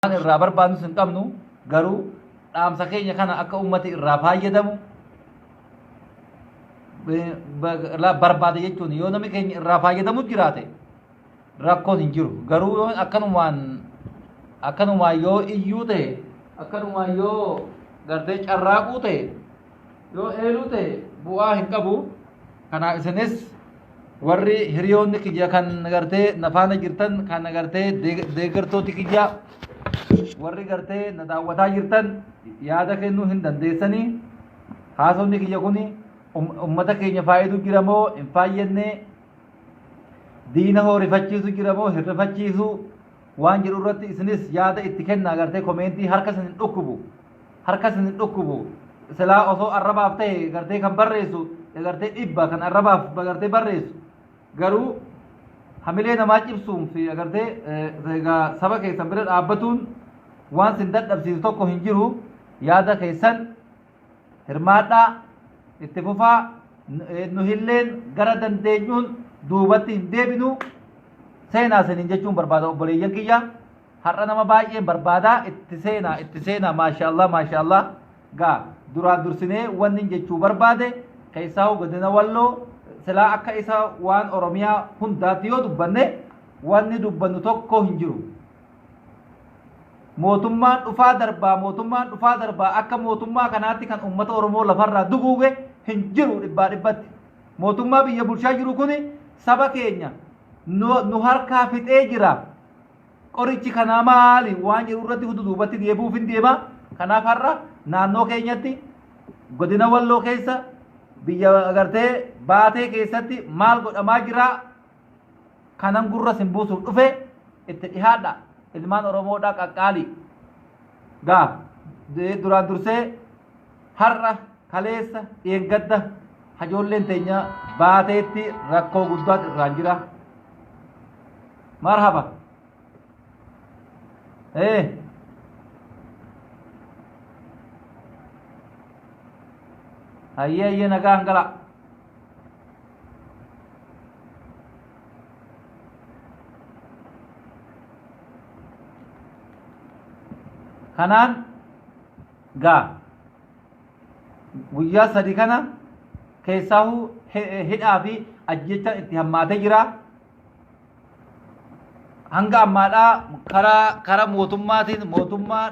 Waan irraa barbaadnus hin qabnu, garuu dhaamsa keenya kana akka ummati irraa faayyadamu barbaada jechuun yoo namni keenya irraa faayyadamu jiraate rakkoon hin jiru. Garuu yoo akkanumaan akkanumaan yoo iyyuu ta'e, akkanumaan yoo gartee carraaquu ta'e, yoo eeluu ta'e bu'aa hin qabu. Kanaaf isinis warri hiriyoonni kiyya kan gartee na faana jirtan, kan gartee deeggartooti kiyya, warri gartee na daawwataa jirtan yaada kennuu hin dandeessanii. Haasofni kiyya kun ummata keenya faayiduu jira moo hin faayyadne, diina hoo rifachiisu jira moo hin rifachiisu waan jedhu irratti isinis yaada itti kennaa. Gartee komeentii harka isin hin dhukkubu, harka isin hin dhukkubu. Silaa osoo arrabaaf ta'e gartee kan barreessu gartee dhibba kan arrabaaf gartee barreessu, garuu hamilee namaa cibsuun fi gartee egaa saba keessan bira dhaabbatuun waan sin dadhabsiisu tokko hin jiru. Yaada keessan hirmaadhaa, itti fufaa. Nu hilleen gara dandeenyuun duubatti hin deebinu. Seenaa isiniin jechuun barbaada, obboleeyyan kiyya. Har'a nama baay'een barbaada. Itti seenaa, itti seenaa. Maashaallah, maashaallah. Gaa duraan dursinee wanni jechuu barbaade, keessaa godina Walloo, silaa akka isa waan Oromiyaa hundaatti yoo dubbanne wanni dubbannu tokko hin jiru. Mootummaan dhufaa darbaa, mootummaan dhufaa darbaa, akka mootummaa kanaatti kan uummata Oromoo lafarraa duguuge hin jiru dhibbaa dhibbatti. Mootummaa biyya bulchaa jiru kuni saba keenya nu harkaa fixee jira. Qorichi kanaa maali waan jedhu irratti hundi duubatti deebi'uuf hin deema. Kanaaf har'a naannoo keenyatti, godina Walloo keessa, biyya agartee Baatee keessatti maal godhamaa jira kanan gurra sin buusuuf dhufe. Itti dhihaadha, ilmaan Oromoodhaa qaqqaalii. Gaa duraan dursee har'a, kaleessa, dheengadda hajoolleen teenya Baateetti rakkoo guddaan irraan jira. Marhaba. Ee. Hayyee, hayyee, nagaan gala. Kanaan gaa guyyaa 3 kana keessaahu hidhaa fi ajjechaan itti hammaatee jira. Hanga ammaadhaa karaa mootummaatiin mootummaa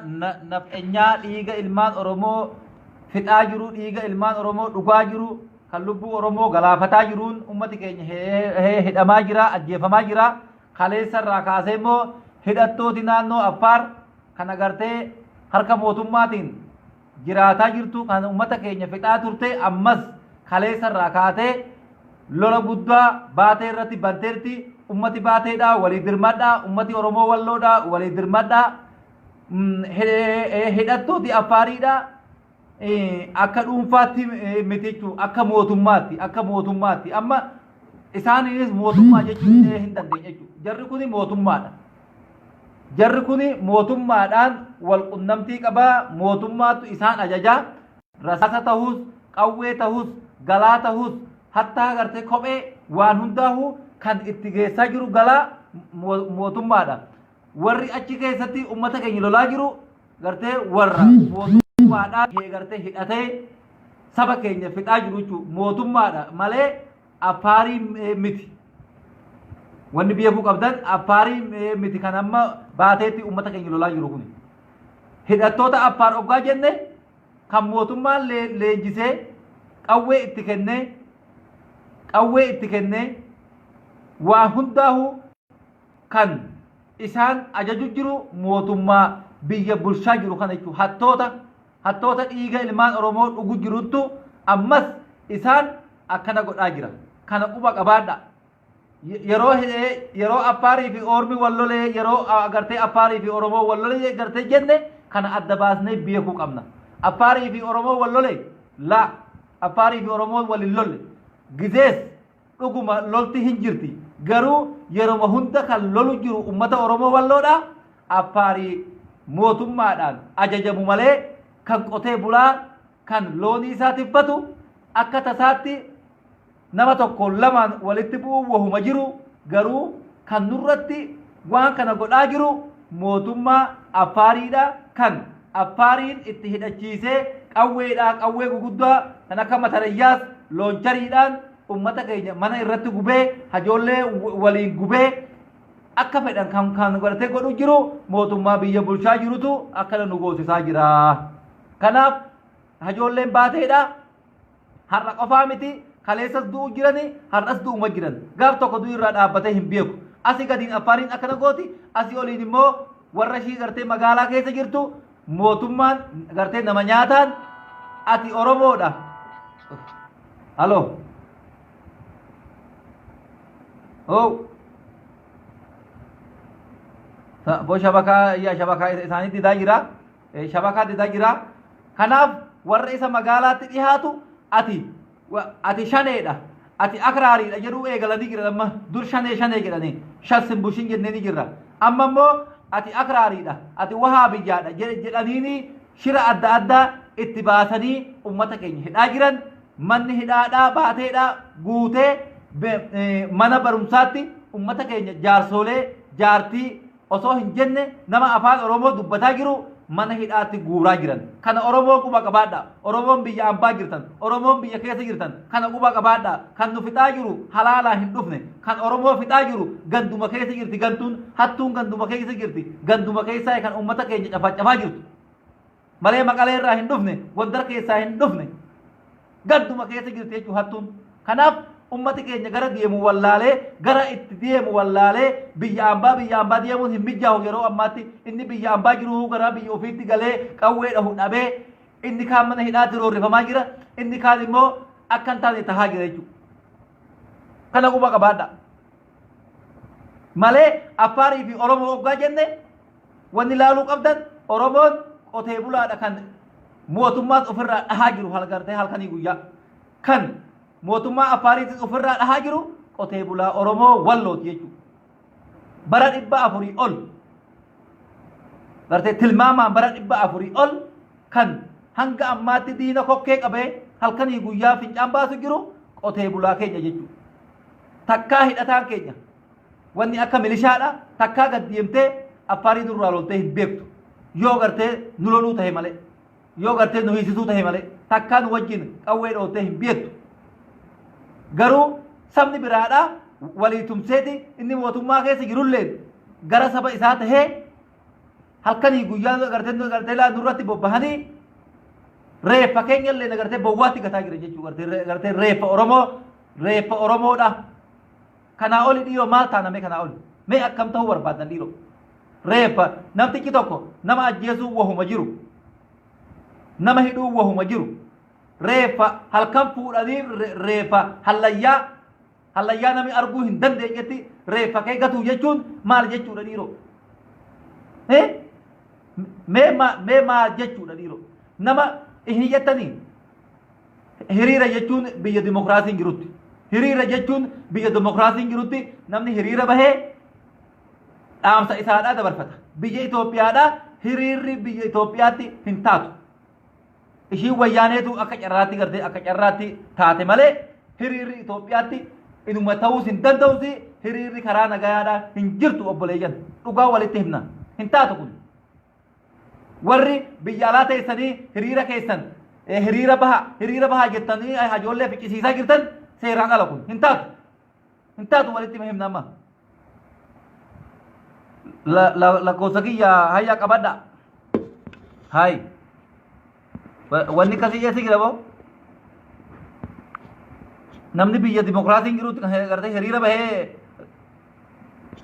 nafxenyaa dhiiga ilmaan Oromoo fixaa jiru, dhiiga ilmaan Oromoo dhugaa jiru, kan lubbuu Oromoo galaafataa jiruun ummati keenya hidhamaa jira, ajjeefamaa jira. Kaleessa irraa kaasee immoo hidhattooti naannoo Affaar kan agartee harka mootummaatiin jiraataa jirtu, kan ummata keenya fixaa turte, ammas kaleessa irraa kaatee lola guddaa Baatee irratti banteerti. Ummati Baateedha walii dirmadha, ummati Oromoo Walloodha walii dirmadha. Hidhattooti Affaariidha akka dhuunfaatti miti jechuun akka mootummaatti, akka mootummaatti. Amma isaaniinis mootummaa jechuun hin dandeenye jechuudha. Jarri kuni mootummaadha. Jarri kuni mootummaadhaan wal qunnamtii qabaa, mootummaatu isaan ajajaa. Rasaasa tahus, qawwee tahus, galaa tahus, hattaa gartee kophee waan hundaahu kan itti geessaa jiru galaa mootummaadha. Warri achi keessatti ummata keenya lolaa jiru gartee warra mootummaadhaan gartee hidhatee saba keenya fixaa jiru jechuudha. Mootummaadha malee Affaarii miti. Wanni beekuu qabdan, Affaarii miti kan amma Baateetti uummata keenya lolaa jiru kun. Hidhattoota Affaar oggaa jenne, kan mootummaan leenjisee qawwee itti kennee, qawwee itti kennee, waa hundaahu kan isaan ajaju jiru mootummaa biyya bulchaa jiru kana jechuudha. Hattoota, hattoota dhiiga ilmaan Oromoo dhugu jiruttu ammas isaan akkana godhaa jira. Kana quba qabaadha. Yeroo hidhee, yeroo Affaarii fi Ormi wal lolee, yeroo agartee Affaarii fi Oromoo wal lolee gartee jenne, kana adda baasnee beekuu qabna. Affaarii fi Oromoo wal lolee? Laa. Affaarii fi Oromoon wal hin lolle. Gizees dhuguma lolti hin jirti. Garuu yeroma hunda kan lolu jiru ummata Oromoo Walloodha. Affaarii mootummaadhaan ajajamu malee kan qotee bulaa kan loonii isaa tiffatu akka tasaatti nama tokko lamaan walitti bu'uu wahuma jiru, garuu kan nurratti waan kana godhaa jiru mootummaa Affaariidha kan Affaariin itti hidhachiisee qawweedhaa qawwee guguddaa kan akka matarayyaas loonchariidhaan ummata keenya mana irratti gubee hajoollee waliin gubee akka fedhan kan kan godhatee godhu jiru mootummaa biyya bulchaa jirutu akkana nu goosisaa jira. Kanaaf hajoolleen baateedha. Har'a qofaa miti kaleessas du'u jirani har'as du'uma jiran. Gaaf tokko du'i irraa dhaabbatee hin beeku. Asii gadiin Affaariin akkana gooti asii oliin immoo warra ishii gartee magaalaa keessa jirtu mootummaan gartee nama nyaataan ati Oromoodha. Halo. Oh. Bo shabakaa yaa shabakaa isaanii didaa jira. Shabakaa didaa jira. Kanaaf warra isa magaalaatti dhihaatu ati ati shaneedha. Ati akraariidha jedhuu eegalanii jiran amma dur shanee shanee jedhanii shan bushin jennee ni jirra. Amma immoo ati akraariidha ati wahaabiyyaadha jedhaniini shira adda addaa itti baasanii ummata keenya hidhaa jiran manni hidhaadhaa baateedhaa guutee mana barumsaatti ummata keenya jaarsoolee jaartii osoo hin jenne nama afaan Oromoo dubbataa jiru mana hidhaatti guuraa jiran. Kana Oromoon quba qabaadha. Oromoon biyya ambaa jirtan, Oromoon biyya keessa jirtan kana quba qabaadha. Kan nu fixaa jiru halaalaa hin dhufne. Kan Oromoo fixaa jiru ganduma keessa jirti gantuun hattuun ganduma keessa jirti. Ganduma keessaa kan uummata keenya cafacafaa jirtu. Malee Maqalee irraa hin dhufne, Gondar keessaa hin dhufne. Ganduma keessa jirti jechuun hattuun. Kanaaf ummati keenya gara deemu wallaalee, gara itti deemu wallaalee biyya ambaa biyya ambaa deemuun hin mijaahu yeroo ammaatti inni biyya ambaa jiru gara biyya ofiitti galee qawwee dhahu dhabee inni kaan mana hidhaatti roorrifamaa jira inni kaan immoo akka hin taane tahaa jira jechuudha. Kana quba qabaadha. Malee Affaarii fi Oromoo hoggaa jenne Wanni laaluu qabdan Oromoon qotee bulaadha kan mootummaas ofirraa dhahaa jiru halgartee halkanii guyyaa. Kan mootummaa Affaariitis ofirraa dhahaa jiru qotee bulaa Oromoo Wallooti jechuudha. Bara 400 ol gartee tilmaamaan bara 400 ol kan hanga ammaatti diina kokkee qabee halkanii guyyaa fincaan baasu jiru qotee bulaa keenya jechuudha. Takkaa hidhataan keenya Wanni akka milishaadha takkaa gad deemtee Affaarii nurraa loltee hin beektu. Yoo gartee nu loluu tahe malee. Yoo gartee nu hiisisuu tahe malee. Takkaa nu wajjin qawwee dhooltee hin beektu. Garuu sabni biraadha walii tumseeti inni mootummaa keessa jirulleen gara saba isaa tahee halkanii guyyaa gartee gartee laa nurratti bobbahanii reeffa keenya illee gartee bowwaatti gataa jira jechuudha gartee gartee reeffa Oromoo reeffa Oromoodha. Kanaa oli dhiiroo maal taana mee kanaa oli? Mee akkam ta'uu barbaaddan dhiiroo? Reeffa namtichi tokko nama ajjeesuu wahuma jiru. Nama hidhuu wahuma jiru. Reeffa halkan fuudhanii reeffa hallayyaa hallayyaa namni arguu hin dandeenyetti reeffa kee gatuu jechuun maal jechuudha dhiiroo? Mee mee maal jechuudha dhiiroo? Nama hin jettanii Hiriira jechuun biyya dimokiraasiin jirutti. Hiriira jechuun biyya dimokiraasiin jirutti namni hiriira bahee dhaamsa isaadhaa dabarfata. Biyya Itoophiyaadhaa hiriirri biyya Itoophiyaatti hin taatu. Ishiin wayyaaneetu akka carraatti gartee akka carraatti taate malee hiriirri Itoophiyaatti inuma ta'uus hin danda'us hiriirri karaa nagayaadhaa hin jirtu obboleeyyan. Dhugaa walitti himna. Hin taatu kun. Warri biyya alaa teessanii hiriira keessan hiriira baha hiriira baha jettanii ijoollee ficcisiisaa jirtan seeraan ala kun hin taatu. Hin taatu walitti himna amma. Lakkoofsa kiyya hayya qabadha. Hayi. Wanni akkasii eessa jira boo? Namni biyya dimokiraasiin jirutti kan gartee hiriira bahee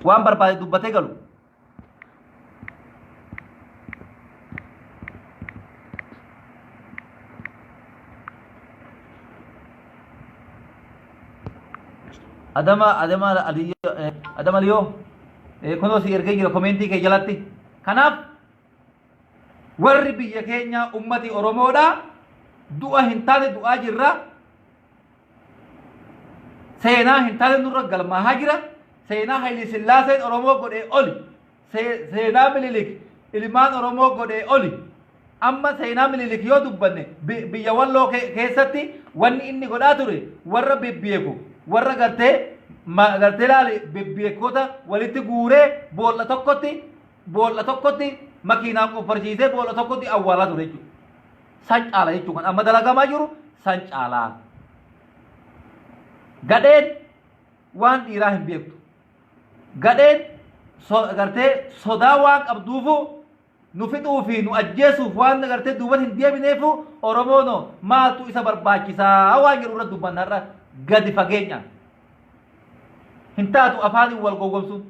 waan barbaade dubbatee galu. Adama Adama Aliyyo Adama Aliyoo kunoo si ergee jira komeentii kee jalatti. Kanaaf warri biyya keenyaa ummati Oromoodha du'a hin taane du'aa jirra. Seenaa hin taane nurra galmaahaa jira. Seenaa Hayile Sillaaseen Oromoo godhee oli. Seenaa Minilik ilmaan Oromoo godhee oli. Amma seenaa Minilik yoo dubbanne biyya Walloo keessatti wanni inni godhaa ture warra bebbeeku warra gartee gartee laali bebbeekota walitti guuree boolla tokkotti boolla tokkotti Makiinaan qoffarsiisee boolla tokkotti awwaalaa ture jechuudha. San caala jechuudha kan amma dalagamaa jiru san caalaa. Gadheen waan dhiiraa hin beektu. Gadheen gartee sodaa waan qabduufu nu fixuu fi nu ajjeesuuf waan gartee duuba hin deebineefu Oromoon maaltu isa barbaachisaa waan jedhu irra dubbanna har'a gadi fageenyaan. Hin taatu afaaniin wal gowwomsuun.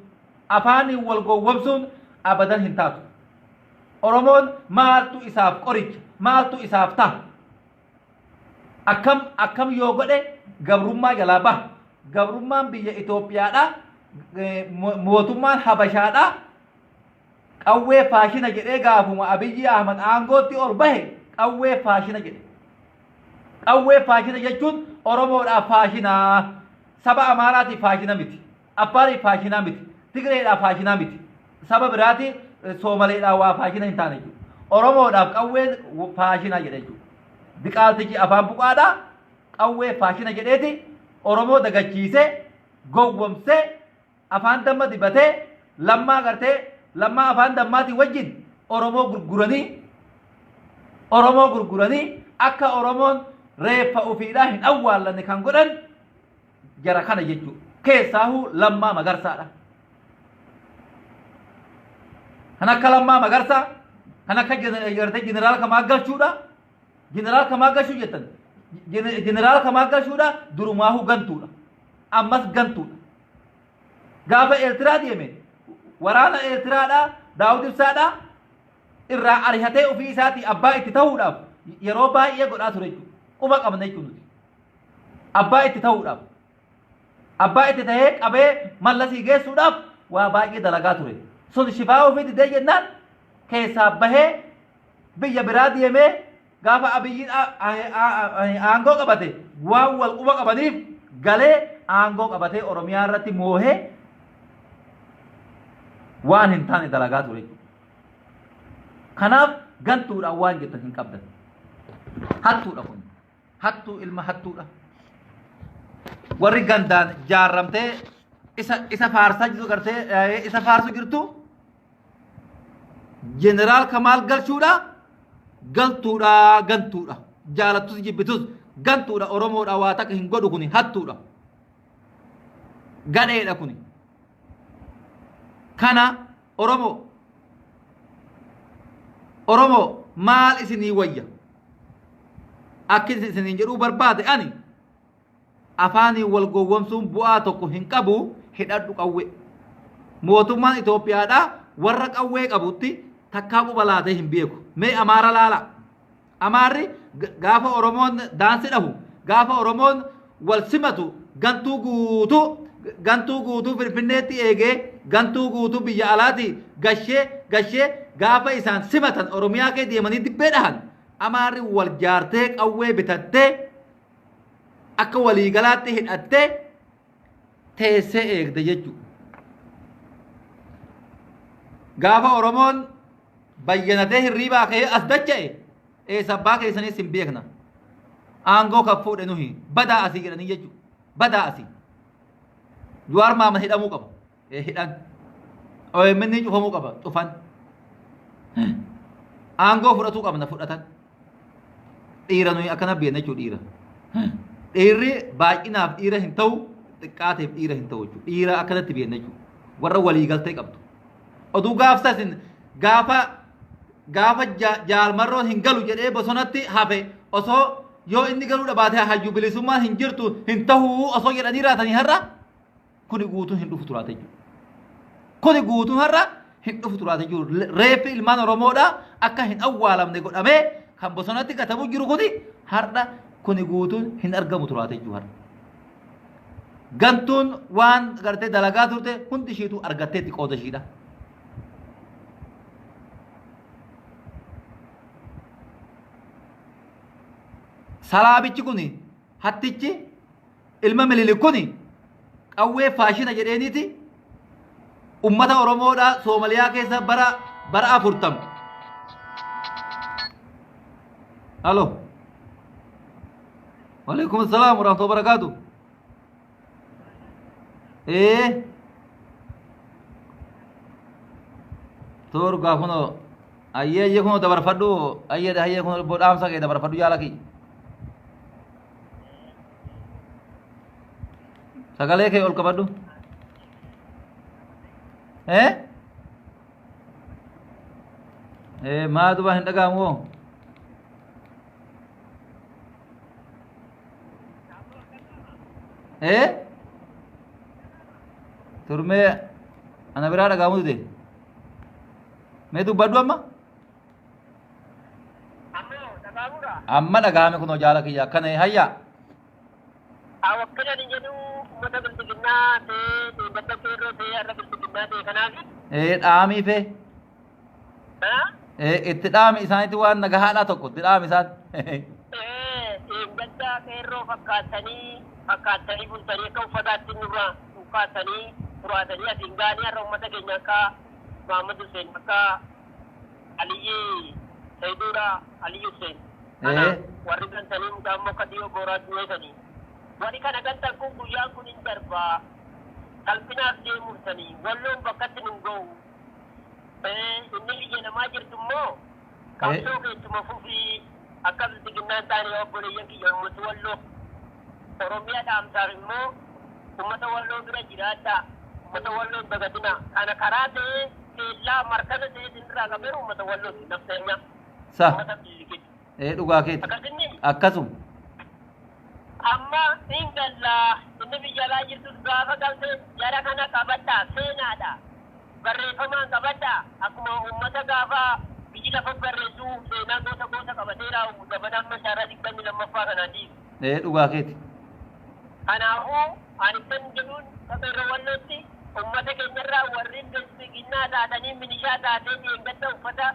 Afaaniin wal gowwomsuun abadan hin taatu. Oromoon maaltu isaaf qoricha, maaltu isaaf taha? Akkam akkam yoo godhe gabrummaa jalaa baha. Gabrummaan biyya Itoophiyaadha, mootummaan Habashaadha. Qawwee faashina jedhee gaafuma Abiyyi Ahmad aangootti ol bahe qawwee faashina jedhe. Qawwee faashina jechuun Oromoodhaaf faashina. Saba Amaaraatiif faashina miti. Affaariif faashinaa miti. Tigreedhaaf faashinaa miti. Saba biraati Soomaleedhaaf waa faashina hin taane jechuudha. Oromoodhaaf qawween faashina jedhe jechuudha. Diqaaltichi afaan buqaadha. Qawwee faashina jedheeti Oromoo dagachiisee gowwomsee afaan damma dibatee lammaa gartee lammaa afaan dammaatii wajjin Oromoo gurguranii Oromoo gurguranii akka Oromoon reeffa ofiidhaa hin awwaallanne kan godhan jara kana jechuudha. Keessaahuu Lammaa Magarsaadha. Kan akka Lammaa Magarsaa, kan akka gartee jeneraal Kamaa Galchuudha. Jeneraal Kamaa Galchuu jettan. Jeneraal Kamaa Galchuudha durumaahuu gantuudha. Ammas gantuudha. Gaafa Eertiraa deeme waraana Eertiraadhaa Daawud Ibsaadhaa irraa arihatee ofii isaatii abbaa itti ta'uudhaaf yeroo baay'ee godhaa ture jechuudha. Quba qabna jechuudha nuti. Abbaa itti ta'uudhaaf. Abbaa itti ta'ee qabee mallasii geessuudhaaf waa baay'ee dalagaa ture. Sun shifaa ofii didee jennaan keessaa bahee biyya biraa deemee gaafa Abiyyiin aangoo qabate waan wal quba qabaniif galee aangoo qabatee Oromiyaa irratti moohee waan hin taane dalagaa ture jechuudha. Kanaaf gantuudhaan waan jettan hin qabdan. Hattuudha kun. Hattuu ilma hattuudha. Warri gandaan jaarramtee isa isa faarsaa jirtu gartee isa faarsu jirtu jeneraal Kamaal Galchuudha galtuudha gantuudha jaalattus jibbitus gantuudha Oromoodha waa takka hin godhu kuni hattuudha gadheedha kuni kana Oromoo Oromoo maal isinii wayya Akki isiniin jedhuu barbaade ani afaaniin wal gowwomsuun bu'aa tokko hin qabu hidhadhu qawwee. Mootummaan Itoophiyaadhaa warra qawwee qabutti takkaa quba laatee hin beeku. Mee Amaara laala. Amaarri gaafa Oromoon daansi dhahu, gaafa Oromoon wal simatu gantuu guutuu gantuu guutuu Finfinneetti eegee gantuu guutuu biyya alaati gashee gashee gaafa isaan simatan Oromiyaa kee deemanii dibbee dhahan Amaarri wal jaartee qawwee bitattee akka waliigalaatti hidhattee teessee eegde jechuudha. Gaafa Oromoon bayyanatee hirriibaa ka'ee as dacha'e eessa abbaa keessanis hin beekna. Aangoo kan fuudhe nuhi badaa asii jedhanii jechuudha. Badaa asii. Jawaar Maamad hidhamuu qaba. Hidhan. OMN cufamuu qaba. Cufan. Aangoo fudhatuu qabna fudhatan. Dhiira nuyi akkana beekna jechuudha dhiira. Dhiirri baay'inaaf dhiira hin ta'u xiqqaateef dhiira hin ta'u jechuudha. Dhiira akkanatti beekna jechuudha. Warra waliigaltee qabdu. Oduu gaafsa isin gaafa gaafa jaalmarroon hin galu jedhee bosonatti hafe osoo yoo inni galuu dhabaate hayyuu bilisummaan hin jirtu hin ta'uu osoo jedhanii raatanii har'a kuni guutuun hin dhufu turaate jechuudha. Kuni guutuun har'a hin dhufu turaate jechuudha. Reeffi ilmaan Oromoodha akka hin awwaalamne godhamee kan bosonatti gatamu jiru kuni har'a kuni guutuun hin argamu turaate jechuudha har'a. Gantuun waan gartee dalagaa turte hundi ishiitu argatteetti qooda ishiidha. Salaabichi kuni hattichi Ilma Minilik kuni qawwee faashina jedheeniiti ummata Oromoodha Soomaliyaa keessa bara bara afurtam. Halo. Waalaikum salaam warahmatullahi wabarakatuh. Ee. Toor gaafunoo. Ayyee ayyee kunoo dabarfadhu ayyee ayyee kunoo obbo dhaamsa kee dabarfadhu jaala kiyya. Sagalee kee ol qabadhu. Eh? Eh maa duba hin dhaga'amu hoo? Eh? Turmee ana biraa dhaga'amuu dide. Mee dubbadhu amma. Ammoo dhaga'amuudha. Amma dhaga'ame kunoo jaala kiyya akkana hayyaa. Wakkila ni jedhu uummata bilbiginnaa ta'ee deeggarsa qeerroo ta'ee har'a bilbiginnaa ta'e kanaafi. Ee dhaamii fee. Ee itti dhaami isaanitti waan nagahaadhaa tokko itti dhaami isaan. Deeggarsa qeerroo fakkaatanii fakkaatanii bultanii akka uffataatti nurraa ukkaatanii furaatanii asiin ga'anii har'a uummata keenya akka Muhammad Hussein akka Aliyyi Sayiduudha Aliyyi Hussein. Kana warri gantanii mucaa immoo akka dhiyoo booraa du'eessanii. Warri kana gantan kun guyyaan kun hin darbaa. Salphinaaf deemuursanii walloon bakkatti nun ga'u. Inni biyya namaa jirtu immoo qabsoo keettuma fufii akka bilxiginnaan taane yaa obboleeyyan kiyya uummata walloo. Oromiyaa dhaamsaaf immoo uummata walloo bira jiraadhaa. Uummata walloo hin dagatinaa. Kana karaa ta'ee keellaa markaza ta'ee isinirraa qabeeru uummata wallooti nafseenyaa. Sa. Uummata billigitti. Ee dhugaa keeti. Akkasinni Akkasuma. amma hin gallaa inni biyya alaa jirtus gaafa galte jara kana qabadhaa seenaadha. Barreeffamaan qabadhaa akkuma uummata gaafa biyyi lafa barreessuu seenaa gosa gosa qabateera zamana amma jaarraa 22ffaa kanaatiif. Ee dhugaa keeti. Kanaafuu ani kan jedhuun irra wallootti uummata keenyarraa warri bilxiginnaa taatanii milishaa taatee deeggarsa uffata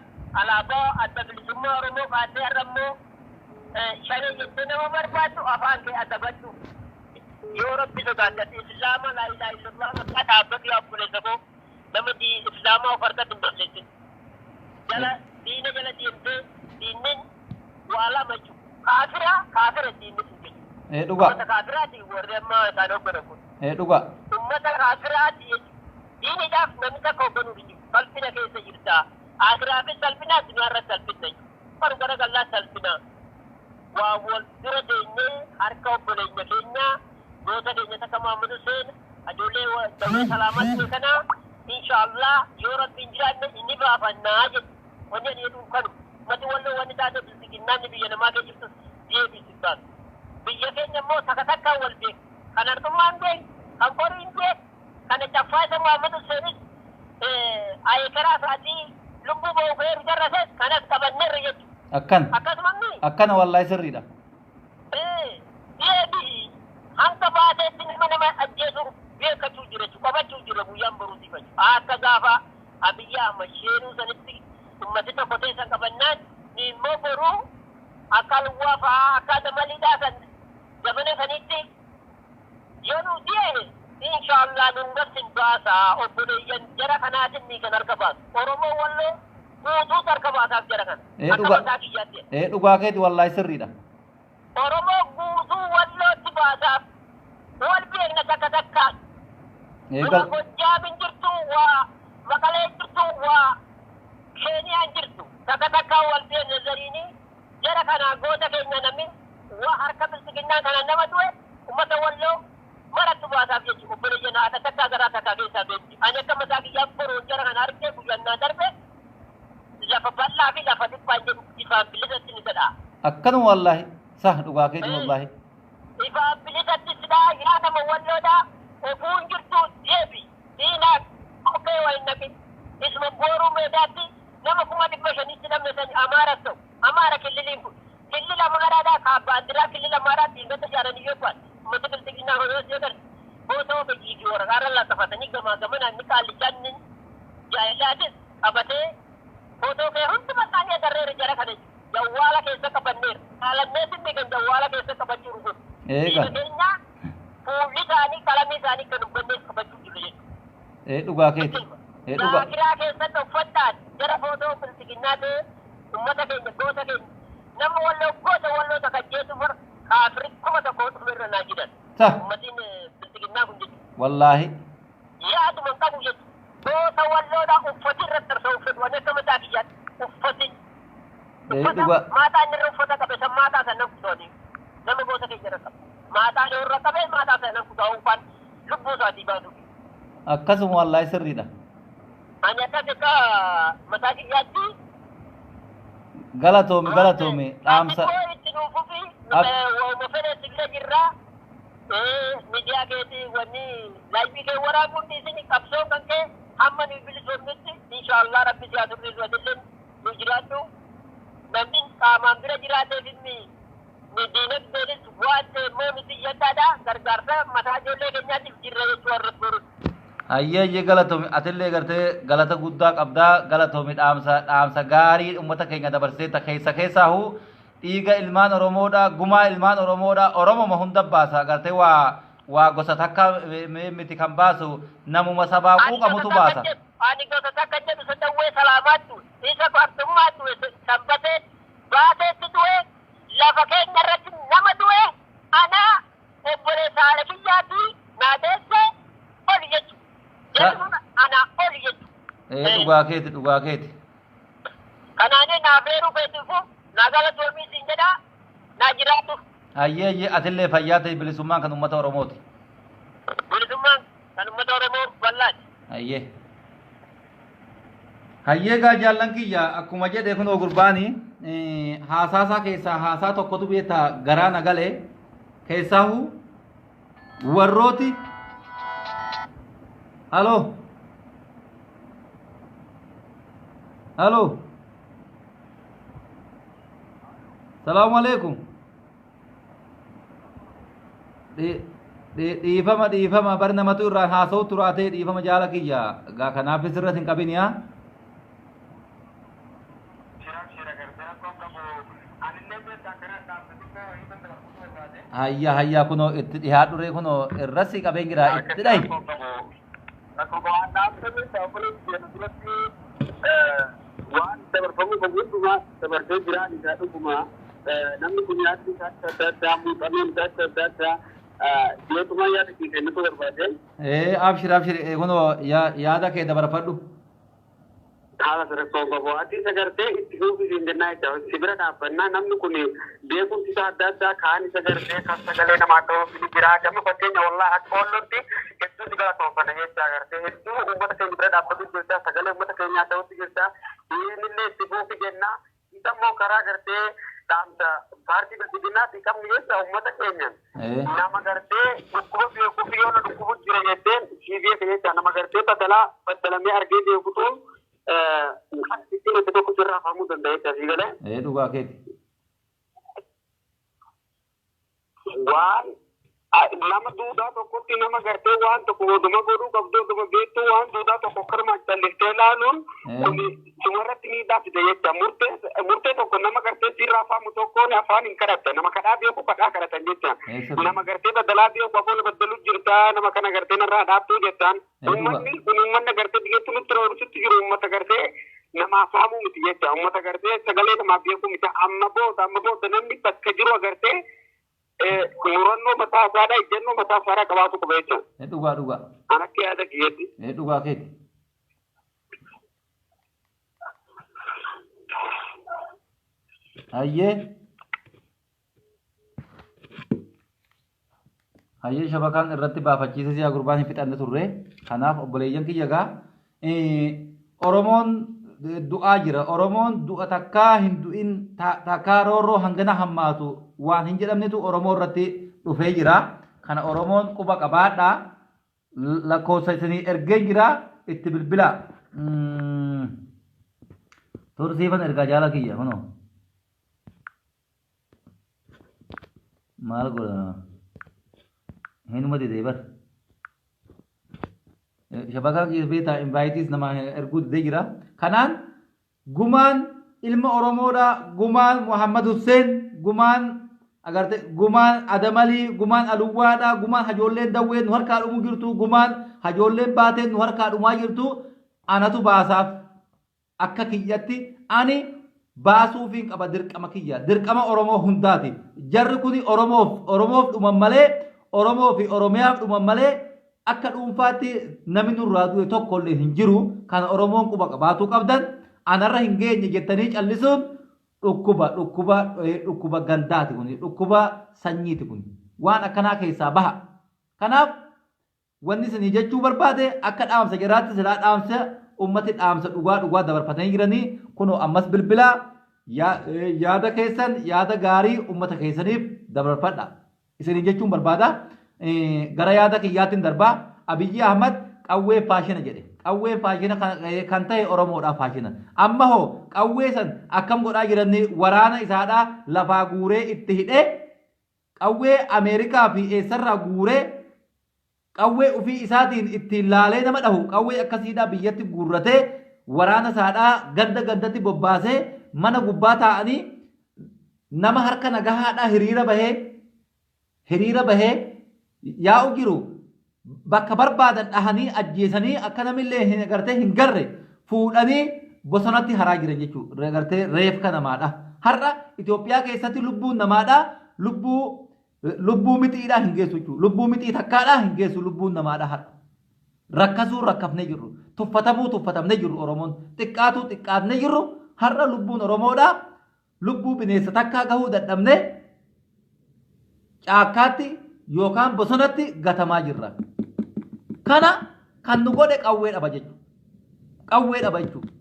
alaabaa adda bilisummaa Oromoo kaatee har'a immoo shanee jettee nama barbaaddu afaan kee adabadhu. Yoo rabbi sodaadhate islaama laa ilaaha illallah maqaa dhaabbatu yaa obboleessa koo nama islaamaa of harkatti hin balleessin. Jala diina jala deemtee diinnin waa lama jechuudha. Kaafira kaafira diinni sun jechuudha. Ee dhugaa. Uummata kaafiraati warri amma isaan hoogganan kun. Ee dhugaa. Uummata kaafiraati jechuudha. Diiniidhaaf namni takka hoogganuuf hin jiru. Salphina keessa jirta. Akiraafis salphina addunyaa irratti salphina jechuudha. Faru gara gallaa salphina. Waa wal dura teenyee harka obboleenya keenya goota keenya takka Muhammad Hussein ijoollee dawee salaamaatti kana inshaallah yoo rabbiin jiraanne inni baafannaa jedhu. Wanni ani jedhu kanu. Ummati walloo wanni taate bilxiginnaan biyya namaa keessa jirtu deebiitu baatu. Biyya keenya immoo takka takkaan wal beeku. Kan artummaan beeku, kan qoriin beeku, kana caffaa isa Muhammad Husseinis ayekeraa isaatii lubbuu ba'u feeru jarrases kanas qabanneerra jechuudha. Akkana. Akkasuma Akkana wallaahi sirriidha. deebii hanga baateetti nama nama ajjeesu beekachuu jira jechuudha. Qabachuu jira guyyaan boruu sifachu. Akka gaafa Abiyyi Ahmad sheenuu sanitti ummati tokko teessan qabannaan ni immoo boruu akka alwaa fa'aa akka namaliidhaa san zamana sanitti yoo nu deehe inshaallah nun nafsin baasaa obboleeyyan jara kanaatiin ni kan harka baasu. Oromoo walloo guutuutu harka baasaaf jara kana. Ee Akka dhugaa. mataa kiyyaatti. Ee dhugaa keeti wallaahi sirriidha. Oromoo guutuu wallootti baasaaf wal beekna takka takkaan. Ee Waa gal. Gojjaam hin jirtu, waa Maqalee hin jirtu, waa Keeniyaan jirtu. Takka takkaan wal beekna zariini jara kanaa goota keenya namni waa harka bilxiginnaa kanaan nama du'e uummata walloo marattu baasaaf jechuudha. Obboleeyyan haadha takkaa garaa takkaa keessaa beekti. Ani akka mataa kiyyaa boroon jara kana argee guyyaan naa darbe lafa bal'aa fi lafa dhiphaa hin jedhu ifaan bilisatti ni jedha. Akkanuma wallaahi. Sah dhugaa keeti wallaahi. Ifaan bilisatti sidhaa yaa nama walloodhaa ofuu hin jirtu deebi. Diinaa kophee waa hin naqin. Isuma booruu meedaatti nama 500,000tti namni sani Amaaras ta'u. Amaara killiliin kun. Killila Amaaraadhaa kaa baandiraa killila Amaaraa diingata ijaaranii yoo ta'an uummata bilxiginnaa horii yoo ta'an goota hojii fi waraqaarra laxafatanii gamaa gamanaan ni qaallichaan ni jaayilaatis qabatee footoo kee hunduma isaanii agarreera jara kana jawwaala keessa qabanneera. Jaalanneetiin kan jawwaala keessa qabachuu dhufu. Eega. Biyya keenya fuulli isaanii qalamii isaanii kan hubanneef qabachuu jiru jechuudha. Ee dhugaa keeti. Ee dhugaa. Zaakiraa keessatti uffataan jara footoo bilxiginnaa ta'e uummata keenya goota keenya nama walloo goota walloo takka jeetu far kaafiri 1000 dhufe irra naa jiran. Sah Uummatiin bilxiginnaa kun jechuudha. wallaahi. Yaaduma hin qabu jechuudha. Goota walloodhaa uffati irratti tarsa'u uffatu waan akka mataa kiyyaatti uffati. Uffata Dhugaa. Maataa inni irra uffata qabe san maataa san nan kutaani. Nama goota keenya irra qabe. Maataa inni irra qabe maataa san nan kutaa unkaan lubbuu isaatii baasuuf. Akkasuma wallaahi sirriidha. Ani akkas akka mataa kiyyaatti. Galatoomi galatoomi dhaamsa. Ati itti nuuf fufi waanuma fedhe si bira jirra. Miidiyaa keetii wanni live kee waraabuun dhiisini qabsoo kan kee hamma nuyi bilisoomnutti inshaallah rabbi si haa tursiisu atillee nu jiraadhu. Namni qaamaan bira jiraateef inni nu diinagdeenis waan ta'e immoo nuti iyyataadha gargaarsa mataa ijoollee keenyaatiif jirra jechuu warra borutti. Hayyee hayyee galatoomi atillee gartee galata guddaa qabdaa galatoomi dhaamsa dhaamsa gaarii uummata keenya dabarsitee ta keessa keessaahu dhiiga ilmaan Oromoodha gumaa ilmaan Oromoodha Oromoma hunda baasa gartee waa waa gosa takka miti kan baasu namuma sabaa Ani gosa quuqamutu takka baasa. jedhu, ani gosa takka jedhu isa dawwee salaamaattu, isa kwartummaattu, isa sanbatee baateetti du'e, lafa keenya irratti nama du'e, ana obboleessa haadha kiyyaati naa deesse oli jechu. Jarri sun anaa oli jechu. Ee dhugaa keeti dhugaa keeti. Kanaanii naaf eeruu keetiifu naa galatoomii siin jedha naa jiraadhu. Hayyee hayyee atillee fayyaa ta'i bilisummaan kan uummata Oromooti. Bilisummaan kan uummata Oromoo bal'aati. Hayyee. Hayyee gaa jaallan kiyya akkuma jedhe kunoo gurbaani haasaasaa keessaa haasaa tokkotu beektaa garaa na gale keessaahu warrooti Halo. Halo. Salaamu alaikum. Dhiifama dhiifama bar namatu irraan haasa'u turaatee dhiifama jaala kiyya gaa kanaafis irratti hin qabini haa. Hayya hayya kunoo itti dhihaadhu ree kunoo irra si qabeen jira itti dhahi. Waan dabarfamuu qabu hundumaa dabarsee jira isaa dhuguma namni kun yaadni isaa adda addaa muuxannoon isaa adda addaa dhiyootuma yaada kee kennutu barbaade. Ee abshir abshir kunoo yaada kee dabarfadhu. Haala sadarkaa qabu. Ati isa gartee itti fufi siin jennaa jecha. Si bira dhaabbannaa namni kun beekumsi isaa adda addaa kaan isa gartee kan sagalee namaa ta'uuf ni jira. Gama fakkeenya wallaahi akka oollotti hedduu si galatoonfanna jecha gartee hedduu uummata keenya bira dhaabbatu jirta sagalee uummata keenyaa ta'utti jirta. Innillee itti fufi jenna. Isa immoo karaa gartee dhaamsa paartii bilxiginnaatti qabnu jecha uummata keenyan nama gartee dhukkuba beekuuf yoo na dhukkubu jira jetteen sii beeka jecha nama gartee badalaa baddalamee argee beekutu kan ittiin itti tokko sirraa faamuu danda'a jecha sii galee. Ee dhugaa keeti. Waan nama duudhaa tokkotti nama gartee waan tokko oduma godhuu qabdu oduma beektuu waan duudhaa tokko karuma calliftee ilaaluun kuni sumarratti miidhaa fida jecha. Murtee murtee tokko nama gartee sirraa faamu tokkoon afaan hin kadhatta. Nama kadhaa beeku kadhaa kadhatan jecha. Nama gartee badalaa beeku afoon badaluu jirta nama kana gartee narraa dhaabtuu jettaan. Uummanni kun uummanni gartee biyyatti nutti roorisutti jiru uummata gartee namaa faamuu miti jecha. Uummata gartee sagalee namaaf beekuu miti. Amma booda amma booda namni bakka jiru agartee murannoo mataa isaadhaa ejjennoo mataa isaadhaa qabaatu qaba jechuudha. Dhugaa dhugaa. An akka yaada kiyyaatti. Dhugaa keeti. Hayyee. Hayyee shabakaan irratti baafachiise siyaa gurbaan hin fixanne turre. Kanaaf obboleeyyan kiyya gaa Oromoon du'aa jira. Oromoon du'a takkaa hin du'in takkaa roorroo hangana hammaatu waan hin jedhamnetu Oromoo irratti dhufee jira. Kana Oromoon quba qabaadha. Lakkoofsa isinii ergeen jira itti bilbilaa. Tursiifan ergaa jaala kiyya kunoo. Maal godha? Hinuma didee bar. Shabakaa kiyya beektaa invaayitis nama erguu didee jira. Kanaan gumaan ilma Oromoodha. Gumaan Muhammad Hussein, gumaan agarte gumaan Adamalii, gumaan Aluwwaadha, gumaan hajoolleen Dawwee nu harkaa dhumuu jirtu, gumaan hajoolleen Baateen nu harkaa dhumaa jirtu anatu baasaaf. Akka kiyyatti ani baasuufiin qaba dirqama kiyya. Dirqama Oromoo hundaati. Jarri kuni Oromoof Oromoof dhuman malee Oromoo fi Oromiyaaf dhuman malee akka dhuunfaatti namni nurraa du'e tokko illee hin jiru. Kana Oromoon quba qabaatuu qabdan. Anarra hin geenye jettanii callisuun Dhukkuba dhukkuba dhukkuba gandaati kun, dhukkuba sanyiiti kun. Waan akkanaa keessaa baha. Kanaaf wanni isinii jechuu barbaade akka dhaamsa jaraatti silaa dhaamsa ummati dhaamsa dhugaa dhugaa dabarfatanii jiranii kunoo ammas bilbilaa yaada keessan yaada gaarii ummata keessaniif dabarfadha. Isiniin jechuun barbaada. Gara yaada kiyyaattiin darbaa. Abiyyi Ahmad qawwee faashina jedhe. Qawween faashina kan ta'e Oromoodhaaf faashina. Amma hoo qawwee san akkam godhaa jiranni waraana isaadhaa lafaa guuree itti hidhee qawwee Ameerikaa fi eessarraa guuree qawwee ufii isaatiin ittiin laalee nama dhahu qawwee akkasiidhaa biyyatti guurratee waraana isaadhaa ganda gandatti bobbaasee mana gubbaa taa'anii nama harka nagahaadhaa hiriira bahee yaa'u jiru bakka barbaadan dhahanii ajjeesanii akka namillee hin gartee hin garre fuudhanii bosonatti haraa jiran jechuudha. Gartee reefka namaadha. Har'a Itoophiyaa keessatti lubbuun namaadha lubbuu mixiidhaa hin geessu jechuudha. Lubbuu mixii takkaadhaa hin geessu lubbuun namaadha har'a. Rakkasuu rakkafnee jirru. Tuffatamuu tuffatamnee jirru Oromoon. Xiqqaatuu xiqqaatnee jirru har'a lubbuun Oromoodhaa lubbuu bineensa takkaa gahuu dadhabnee caakkaatti yookaan bosonatti gatamaa jirra. Kana kan nu godhe qawwee dhaba jechuudha. Qawwee dhaba jechuudha.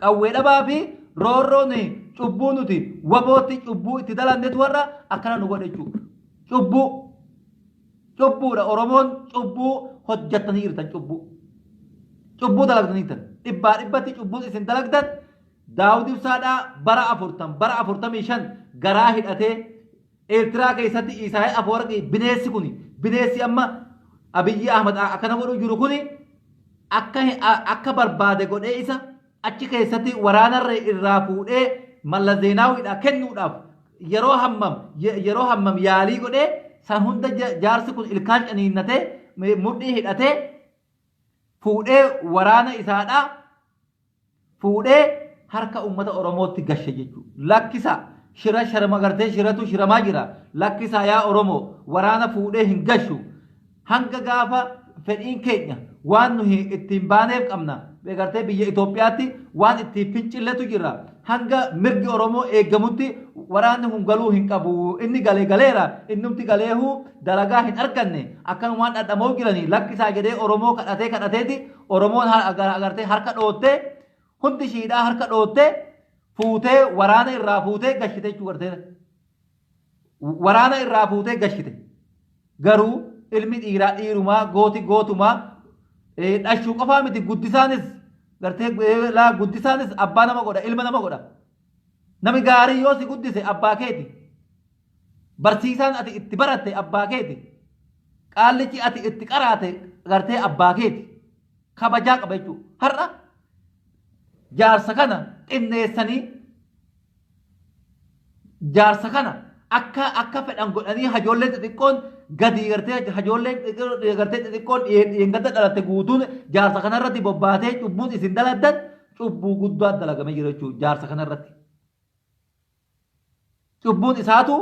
Qawwee dhabaa fi roorroon cubbuu nuti wabootti cubbuu itti dalannetu warra akkana nu godhe jechuudha. Cubbuu. Cubbuudha Oromoon cubbuu hojjettanii jirtan cubbuu. Cubbuu dalagdanii jirtan. Dhibbaa dhibbatti cubbuun isin dalagdan Daawud Ibsaadhaa bara afurtam bara 45 garaa hidhatee Eertiraa keessatti Isaayyaa Afawarqii bineessi kuni bineessi amma Abiyyi Ahmad akkana godhuu jiru kuni akka barbaade godhee isa achi keessatti waraanarra irraa fuudhee Mallas Zeenaawiidhaa kennuudhaaf yeroo hammam yaalii godhee san hunda jaarsi kun ilkaan caniinnatee mudhii hidhatee fuudhee waraana isaadhaa fuudhee harka uummata Oromootti gashe jechuudha. Lakkisa shira sharma gartee shiratu shiramaa jira. Lakkisaa yaa Oromoo, waraana fuudhee hin gashu. Hanga gaafa fedhiin keenya waan nuyi ittiin baaneef qabna. Gartee biyya Itoophiyaatti waan ittiin fincilletu jira. Hanga mirgi Oromoo eegamutti waraanni kun galuu hin qabu. Inni galee galeera. Innumti galeehuu dalagaa hin arganne. Akkanumaan dhadhamoo jiranii lakkisaa jedhee Oromoo kadhatee kadhateeti Oromoon agartee harka dhoottee hundi ishiidhaa harka dhoottee fuutee waraana irraa fuutee gashite jechuu gartee. Waraana irraa fuutee gashite. Garuu ilmi dhiiraa dhiirumaa gooti gootumaa, dhashuu qofaa miti, guddisaanis gartee laa guddisaanis abbaa nama godha, ilma nama godha. Nami gaarii yoo si guddise abbaa keeti. Barsiisaan ati itti baratte abbaa keeti. Qaallichi ati itti qaraate gartee abbaa keeti. Kabajaa qaba jechuudha. Har'a jaarsa kana xinneessanii jaarsa kana akka fedhan godhanii hajoollee xixiqqoon gadi gartee hajoollee gartee xixiqqoon dhiyeengadda dhalatte guutuun jaarsa kanarratti bobbaatee cubbuun isin daladdan cubbuu guddaa dalagamee jira jechuudha jaarsa kanarratti. Cubbuun isaatu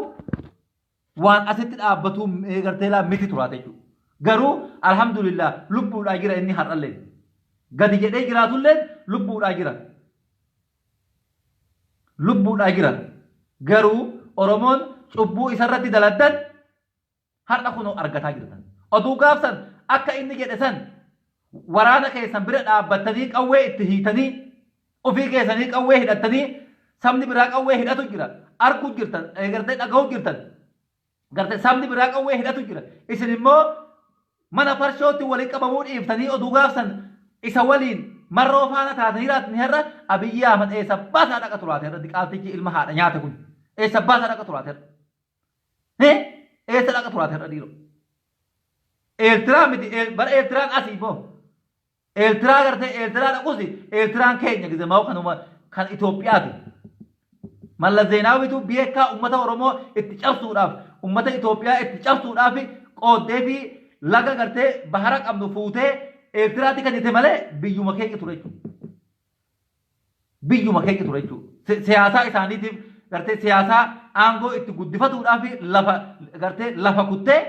waan asitti dhaabbatu gartee laa miti turaate jechuudha. Garuu alhamdulillah lubbuudhaa jira inni har'allee. Gadi jedhee jiraatullee lubbuudhaa jira. Lubbuudhaa jira. Garuu Oromoon cubbuu isarratti daladdan har'a kunoo argataa jirtan. Oduu gaafsan akka inni jedhe san waraana keessan bira dhaabbattanii qawwee itti hiitanii ofii keessanii qawwee hidhattanii sabni biraa qawwee hidhatu jira. Arguu jirtan, gartee dhaga'uu jirtan. Gartee sabni biraa qawwee hidhatu jira. Isin immoo mana farshootti waliin qabamuu dhiiftanii oduu gaafsan isa waliin marroo faana taatanii jiraatanii har'a Abiyyi Ahmad eessa baasaa dhaqa turaate irratti qaaltichi ilma haadha nyaate kun eessa baasaa dhaqa turaate irra. Eessa dhaqa turaate irra dhiiroo? Eertiraa miti, bara Eertiraan asii moo? Eertiraa gartee Eertiraa dhaquus Eertiraan keenya gizemaa kanuma kan Itoophiyaati. Mallas Zeenaawitu beekaa uummata Oromoo itti cabsuudhaaf uummata Itoophiyaa itti cabsuudhaaf qooddee fi laga gartee bahara qabnu fuutee Eertiraatti kennite malee biyyuma keenya ture jechuudha. Biyyuma keenya ture jechuudha. Siyaasaa isaaniitiif gartee siyaasaa aangoo itti guddifatuudhaaf lafa gartee lafa kuttee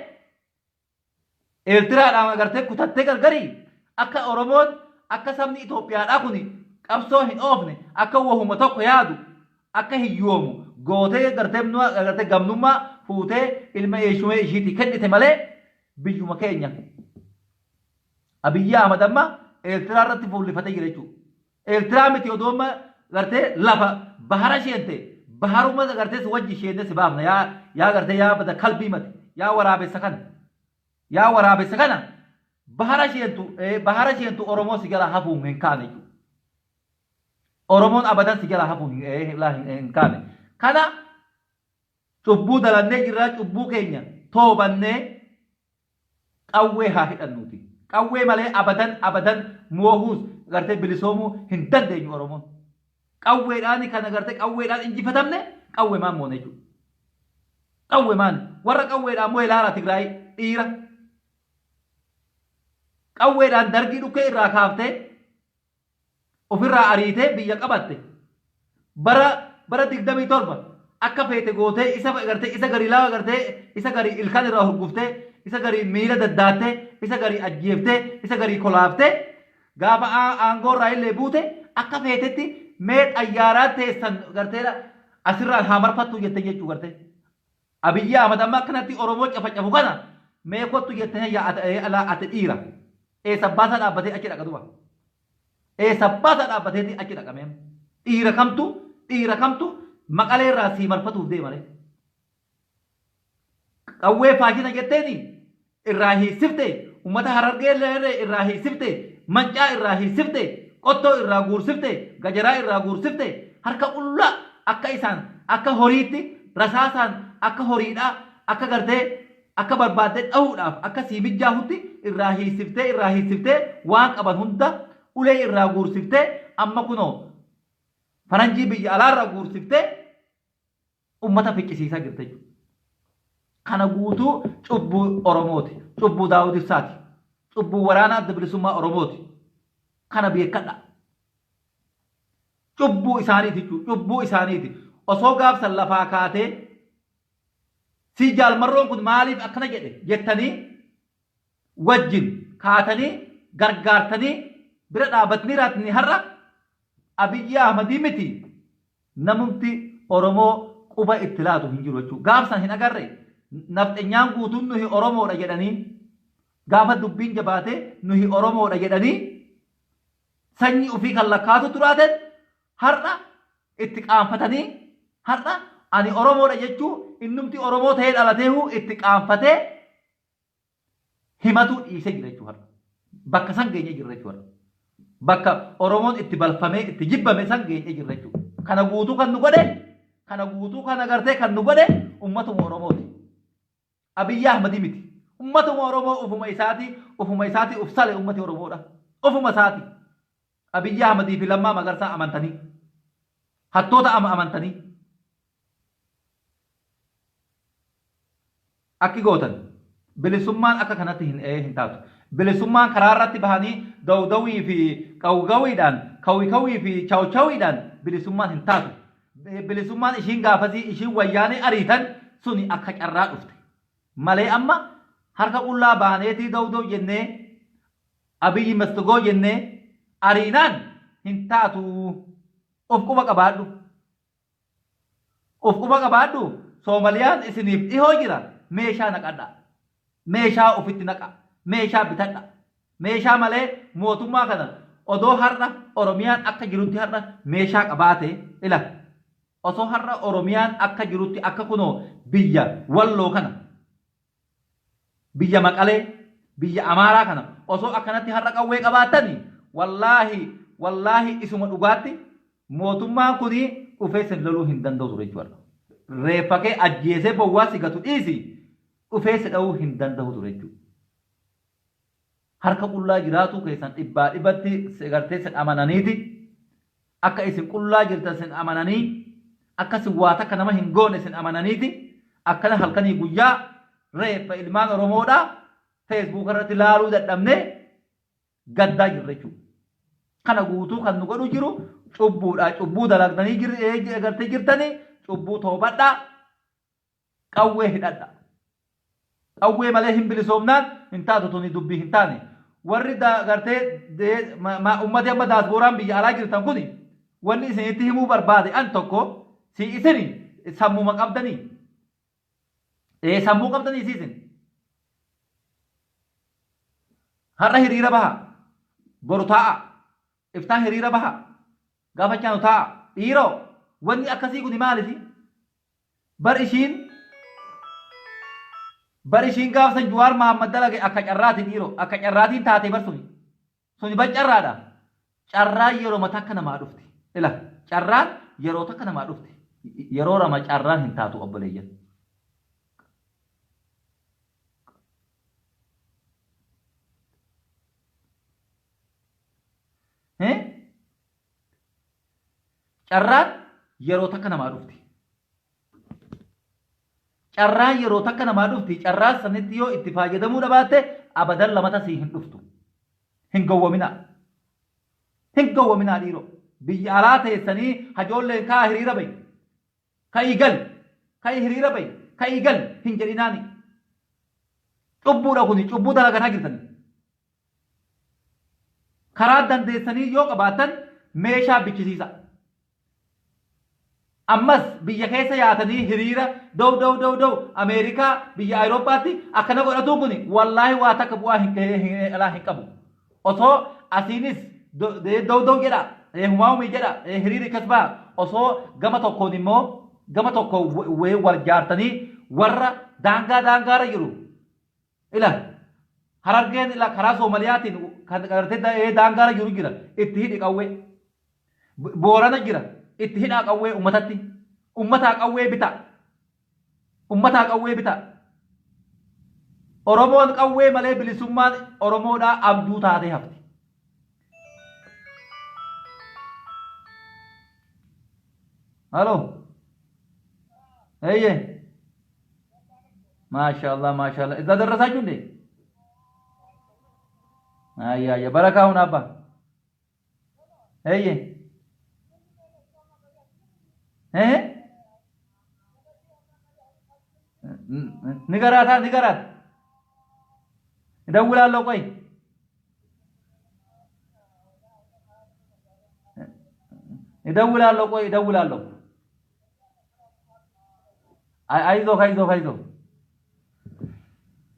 Eertiraadhaan gartee kutattee gargarii akka Oromoon akka sabni Itoophiyaadhaa kun qabsoo hin oofne, akka wahuma tokko yaadu Akka hiyyoomu gootee gartee gartee gamnummaa fuutee ilma eeshumee ishiitii kennite malee biyyuma keenya. Abiyyi Ahmad amma Eertiraa irratti fuullifatee jira jechuudha. Eertiraa miti odoo amma gartee lafa bahara sheente baharuma gartee si wajji sheenne si baafna yaa yaa gartee yaa bada kalbii mati yaa waraabessa kana yaa waraabessa kana bahara sheentu bahara sheentu Oromoo si jalaa hafuun hin kaane jechuudha. Oromoon abadan si jalaa hafuun hin kaane. Kana cubbuu dalannee jirraa cubbuu keenya toobannee qawwee haa hidhannuuti. Qawwee malee abadan abadan moohuus gartee bilisoomuu hin dandeenyu Oromoon. Qawweedhaan kana gartee qawweedhaan injifatamne qawwee maan moona jechuudha. Qawwee maan warra qawweedhaan moo'e ilaalaa Tigraay dhiira. Qawweedhaan dargii dhukkee irraa kaaftee ofirraa ariitee biyya qabatte. Bara bara 27 akka feete gootee isa gartee isa garii lama gartee isa garii ilkaan irraa hurguftee isa garii miila daddaattee isa garii ajjeeftee isa garii kolaaftee gaafa aangoo irraa illee buute akka feetetti mee xayyaaraa teessan gartee asirraan haa marfattuu jette jechuu gartee. Abiyyi Ahmad amma akkanatti Oromoo cafacafu kana mee kottu jettee hayya alaa ati dhiira. Eessa abbaasaa dhaabbatee achi dhaqa duba. Eessa abbaasaa dhaabbateeti achi dhaqa mee. Dhiira kamtu dhiira kamtu maqalee irraa sii marfatuuf deema ree. Qawwee faashina jetteeni irraa hiisifte ummata Harargee irraa hiisifte mancaa irraa hiisifte qottoo irraa guursifte gajaraa irraa guursifte harka qullaa akka isaan akka horiitti rasaasaan akka horiidhaa akka gartee akka barbaaddee dhahuudhaaf akka sii mijjaahutti irraa hiisiftee irraa hiisiftee waan qaban hunda ulee irraa guursiftee amma kunoo faranjii biyya alaarraa guursiftee ummata ficcisiisaa jirta jechuudha. Kana guutuu cubbuu Oromooti. Cubbuu Daawud Ibsaati. Cubbuu waraana adda bilisummaa Oromooti. Kana beekadha. Cubbuu isaaniiti jechuudha. Cubbuu isaaniiti. Osoo gaafsan lafaa kaatee si jaalmarroon kun maaliif akkana jedhe jettanii wajjin kaatanii gargaartanii bira dhaabatanii raatanii har'a Abiyyi Ahmadii miti namumti Oromoo quba itti laatu hin jiru jechuudha. Gaaf san hin agarre nafxenyaan guutuun nuhi Oromoodha jedhanii gaafa dubbiin jabaatee nuhi Oromoodha jedhanii sanyii ofii kan lakkaatu turaaten har'a itti qaanfatanii har'a ani Oromoodha jechuu innumti Oromoo ta'ee dhalateehu itti qaanfatee himatuu dhiisee jira jechuudha har'a. Bakka san geenyee jirra jechuudha. Bakka Oromoon itti balfamee itti jibbame san geenyee jirra jechuudha. Kana guutuu kan nu godhe kana guutuu kan agartee kan nu godhe ummatuma Oromooti. Abiyyi Ahmadi miti. Ummatuma Oromoo ufuma isaati ufuma isaati uf sale ummati Oromoodha. Ufuma isaati. Abiyyi Ahmadii fi Lammaa Magarsaa amantanii. Hattoota ama amantanii. Akki gootan. Bilisummaan akka kanatti hin hin taatu. Bilisummaan karaa irratti bahanii dawdawii fi qawgawiidhaan, kawikawii fi chawchawiidhaan bilisummaan hin taatu. Bilisummaan ishiin gaafasii ishiin wayyaanee ariitan suni akka carraa dhufte. Malee amma harka qullaa baaneetii dawdaw jennee Abiyyi must go jennee ariinaan hin taatu. Of quba qabaadhu. Of quba qabaadhu Soomaliyaan isiniif dhihoo jira meeshaa naqadha. Meeshaa ofitti naqa. Meeshaa bitadha. Meeshaa malee mootummaa kana odoo har'a Oromiyaan akka jirutti har'a meeshaa qabaate ila osoo har'a Oromiyaan akka jirutti akka kunoo biyya Walloo kana Biyya Maqalee, biyya Amaaraa kana osoo akkanatti har'a qawwee qabaattani wallaahi wallaahi isuma dhugaatti mootummaan kuni dhufee sin loluu hin danda'u ture jechuudha. Reeffa kee ajjeesee bowwaa si gatu dhiisi dhufee si dha'uu hin danda'u ture jechuudha. Harka qullaa jiraatuu keessan dhibbaa dhibbatti gartee sin amananiiti akka isin qullaa jirtan sin amananii akka isin waa takka nama hin goone sin amananiiti akkana halkanii guyyaa reeffa ilmaan Oromoodhaa feesbuuka irratti laaluu dadhabnee gaddaa jirra jechuudha. Kana guutuu kan nu godhu jiru cubbuudha. Cubbuu dalagdanii gartee jirtanii cubbuu toobadhaa qawwee hidhadha. Qawwee malee hin bilisoomnaan hin taatu tuni dubbii hin taane. Warri gartee ummati amma daasbooraan biyya alaa jirtan kuni wanni isinitti himuu barbaade an tokko Si isini sammuma qabdanii? Ee sammuu qabdanii si isin? Har'a hiriira baha. Boru taa'a. Iftaan hiriira baha. Gaafa chaanu taa'a. Dhiiroo wanni akkasii kuni maalifi? Bar ishiin bar ishiin gaaf san Juwaar Mahammad dalage akka carraati dhiiroo. Akka carraatiin taatee bar suni. Suni bar carraadha. Carraan yeroma takka namaa dhufti. Ila carraan yeroo takka namaa dhufti. Yeroo rama carraan hin taatu obboleeyyan. Carraan yeroo takka namaa dhufti. Carraan yeroo takka namaa dhufti. Carraan sanitti yoo itti fayyadamuu dhabaatte abadan lamata sii hin dhuftu. Hin gowwaminaa. Hin gowwaminaa dhiiroo. Biyya alaa teessanii hajoolleen kaa hiriira bahi. Ka'ii gali. Ka'ii hiriira bahi. Ka'ii gali hin jedhinaani. Cubbuudha kuni cubbuu dalagataa jirtanii. Karaa dandeessanii yoo qabaattan meeshaa bichisiisa. Ammas biyya keessa yaatanii hiriira dow dow dow dow Ameerikaa biyya Ayrooppaatti akkana godhatuun kun wallaahi waa takka bu'aa hin alaa hin qabu. Osoo asiinis dow dow jedha humaa'umii jedha hiriirri akkas ba'a osoo gama tokkoon immoo gama tokko wal jaartanii warra daangaa daangaarra jiru Ila Harargeen ila karaa Soomaliyaatiin kan gartee daangaara jiru jira itti hidhi qawwee. Boorana jira itti hidhaa qawwee ummatatti. Ummataa qawwee bitaa. Ummataa qawwee bitaa. Oromoon qawwee malee bilisummaan Oromoodhaa abjuu taatee hafti. Halo. Eeyyee. Maashaallah maashaallah. Izaa darrasaa junde? Ayya ayya barakaa hun abba. Eeyyee. Eh? Ni garaata ni garaata. Dawwilaaloo qoy. Idawwilaaloo qoy idawwilaaloo. Ayizoo ayizoo ayizoo.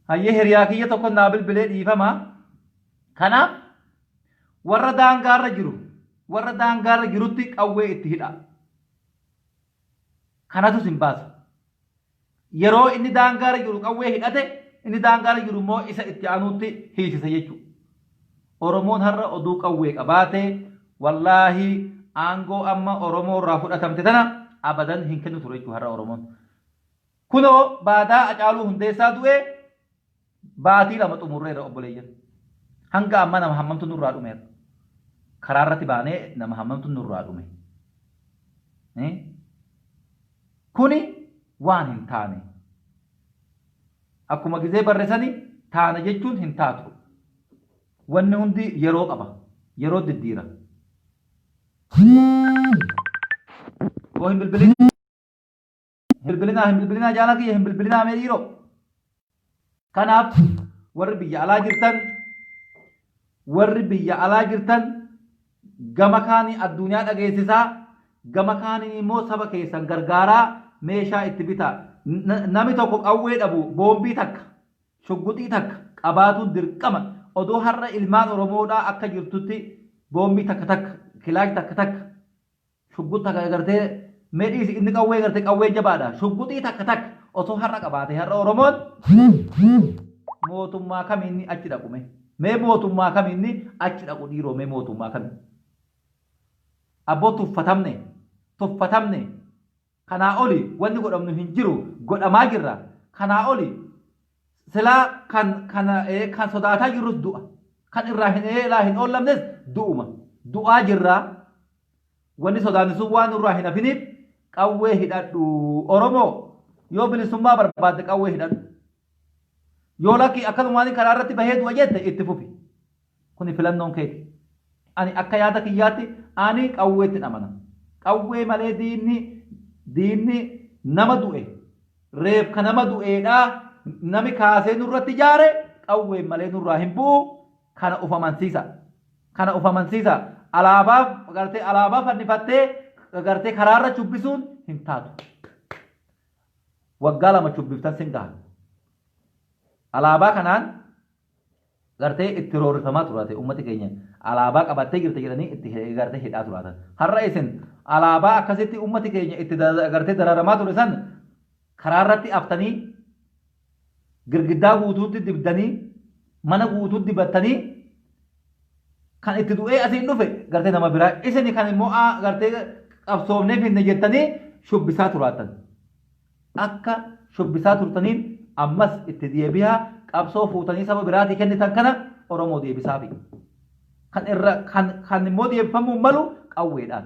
Hayyee hiriyaa kiyya tokko naa bilbilee dhiifama. Kanaaf warra daangaarra jiru warra daangaarra jirutti qawwee itti hidha. Kanatu isin baasa. Yeroo inni daangaarra jiru qawwee hidhate inni daangaarra jiru immoo isa itti aanutti hiisisa jechuudha. Oromoon har'a oduu qawwee qabaate wallaahi aangoo amma Oromoo irraa fudhatamte tana abadan hin kennu ture jechuudha har'a Oromoon. Kunoo baadaa Hacaaluu Hundeessaa du'ee baatii 2 xumurreerra obboleeyyan. Hanga ammaa nama hammamtu nurraa dhumeera. Karaa irratti baanee nama hammamtu nurraa dhume. Kuni waan hin taane. Akkuma gizee barresani taana jechuun hin taatu. Wanni hundi yeroo qaba. Yeroo diddiira. Boo hin bilbilin. Hin bilbilinaa hin bilbilinaa jaala kiyya hin bilbilinaa mee dhiiroo. Kanaaf warri biyya alaa jirtan warri biyya alaa jirtan gama kaanii addunyaa dhageessisaa gama kaaniin immoo saba keessan gargaaraa meeshaa itti bitaa. Nami tokko qawwee dhabu boombii takka shugguxii takka qabaatuun dirqama odoo har'a ilmaan Oromoodhaa akka jirtutti boombii takka takka kilaash takka takka Shugguxa takka gartee mee dhiisi inni qawwee gartee qawwee jabaadha. Shugguxii takka takka osoo har'a qabaate har'a Oromoon mootummaa kamiinni achi dhaqu mee. Mee mootummaa kamiinni achi dhaqu dhiiroo mee mootummaa kami. Abboo tuffatamne tuffatamne kanaa oli wanni godhamnu hin jiru godhamaa jirra kanaa oli silaa kan kana kan sodaataa jirrus du'a kan irraa hin eelaa hin oollamnes du'uma du'aa jirraa Wanni sodaannu sun waan nurraa hin hafiniif qawwee hidhadhu. Oromoo yoo bilisummaa barbaadde qawwee hidhadhu. Yoo lakki akkanumaan karaa irratti bahee du'a jette itti fufi. Kuni filannoon keeti. Ani akka yaada kiyyaatti ani qawweetti amana. Qawwee malee diinni diinni nama du'e reefka nama du'eedhaa nami kaasee nurratti ijaare qawween malee nurraa hin bu'u kana uf amansiisa. Kana uf amansiisa. Alaabaa gartee alaabaa fannifattee gartee karaarra chubbisuun hin taatu. Waggaa 2 chubbiftan sin gaha. Alaabaa kanaan gartee itti roorrifamaa turate ummati keenya alaabaa qabattee jirta jedhanii itti gartee hidhaa turaatan. Har'a isin alaabaa akkasitti ummati keenya itti gartee dararamaa ture san karaa irratti aftanii girgiddaa guutuutti dibdanii mana guutuutti dibattanii kan itti du'ee asiin dhufe gartee nama biraa isin kan immoo gartee qabsoofnee finne jettanii shubbisaa turaatan. Akka shubbisaa turtaniin ammas itti deebihaa qabsoo fuutanii saba biraatii kennitan kana Oromoo deebisaafi. Kan irra kan kan immoo deebifamuu malu qawweedhaan.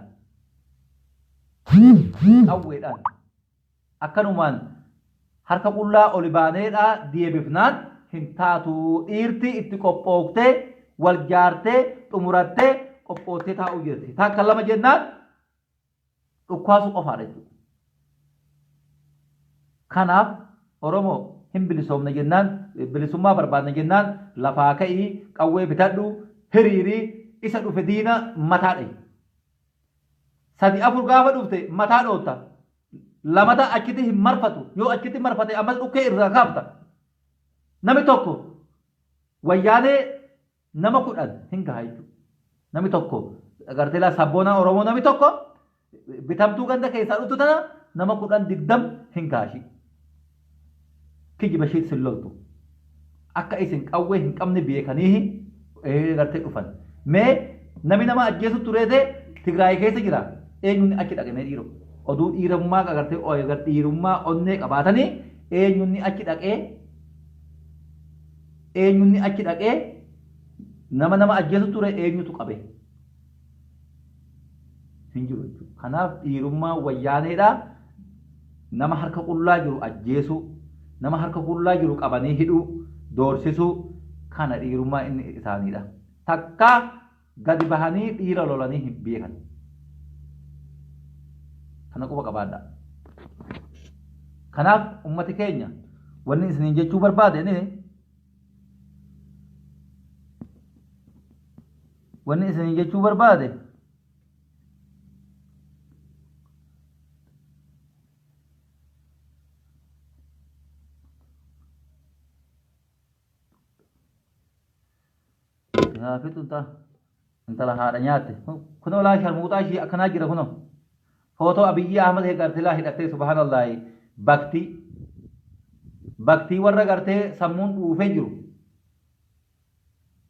Qawweedhaan. Akkanumaan harka qullaa oli baaneedhaa deebifnaan hin taatu dhiirti itti qophooftee wal jaartee xumurattee qophoottee taa'uu jirti. Takka lama jennaan dhukkaasuu qofaadha jechuudha. Kanaaf Oromoo hin bilisoomna jennaan bilisummaa barbaadna jennaan lafaa ka'ii qawwee bitadhu hiriirii isa dhufe diina mataa dhahi. Sadi afur gaafa dhufte mataa dhootta. Lamata achitti hin marfatu. Yoo achitti marfate ammas dhukkee irraa kaafta. Namni tokko wayyaanee nama 10 hin gaha jechuudha. Namni tokko agartee laa sabboonaa Oromoo namni tokko bitamtuu ganda keessaa dhuftu tana nama 10 20 hin gaha ishii. Kijiba ishii sin loltu. Akka isin qawwee hin qabne beekanii gartee dhufan. Mee namni nama ajjeesu tureetee Tigraay keessa jira. Eenyuun achi dhaqe mee dhiiroo? Oduu dhiirummaa agartee dhiirummaa onnee qabaatanii eenyuun achi dhaqee eenyuun achi dhaqee nama nama ajjeesu ture eenyutu qabe? Hin jiru jechuudha. Kanaaf dhiirummaa wayyaaneedha. Nama harka qullaa jiru ajjeesuu, nama harka qullaa jiru qabanii hidhuu, doorsisuu kana dhiirummaa inni isaaniidha. Takka gadi bahanii dhiira lolanii hin beekan. Kana quba qabaadhaa. Kanaaf ummati keenya wanni isiniin jechuu barbaade ni wanni isiniin jechuu barbaade Haa fixu ta'a. Intala haadha nyaatte. Kunoo laa sharmuuxaa ishii akkanaa jira kunoo. Footoo Abiyyi Ahmad gartee laa hidhattee subhaanallaahi baktii. Baktii warra gartee sammuun dhuufee jiru.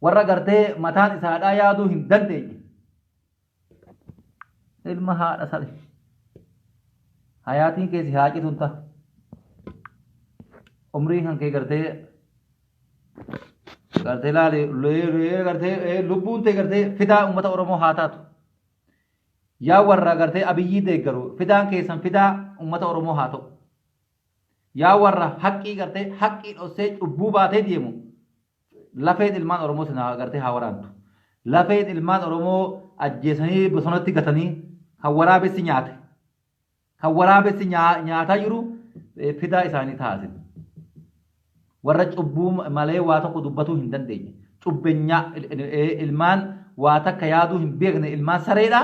Warra gartee mataan isaadhaa yaaduu hin dandeenye. Ilma haadha sare. Hayaatiin kee si haa citu ta. Umriin kan kee gartee gartee laali gartee lubbuun tee gartee fidaa uummata Oromoo haa taatu. Yaa warra gartee Abiyyii deeggaru fidaan keessan fidaa uummata Oromoo haa ta'u. Yaa warra haqqii gartee haqqii dhossee cubbuu baatee deemu Lafeen ilmaan Oromoo sin haa gartee haa waraantu. Lafeen ilmaan Oromoo ajjeesanii bosonatti gatanii kan waraabessi nyaate. Kan waraabessi nyaataa jiru fidaa isaanii ta'a isin. Warra cubbuu malee waa tokko dubbatuu hin dandeenye. Cubbenyaa ilmaan waa takka yaaduu hin beekne ilmaan sareedha.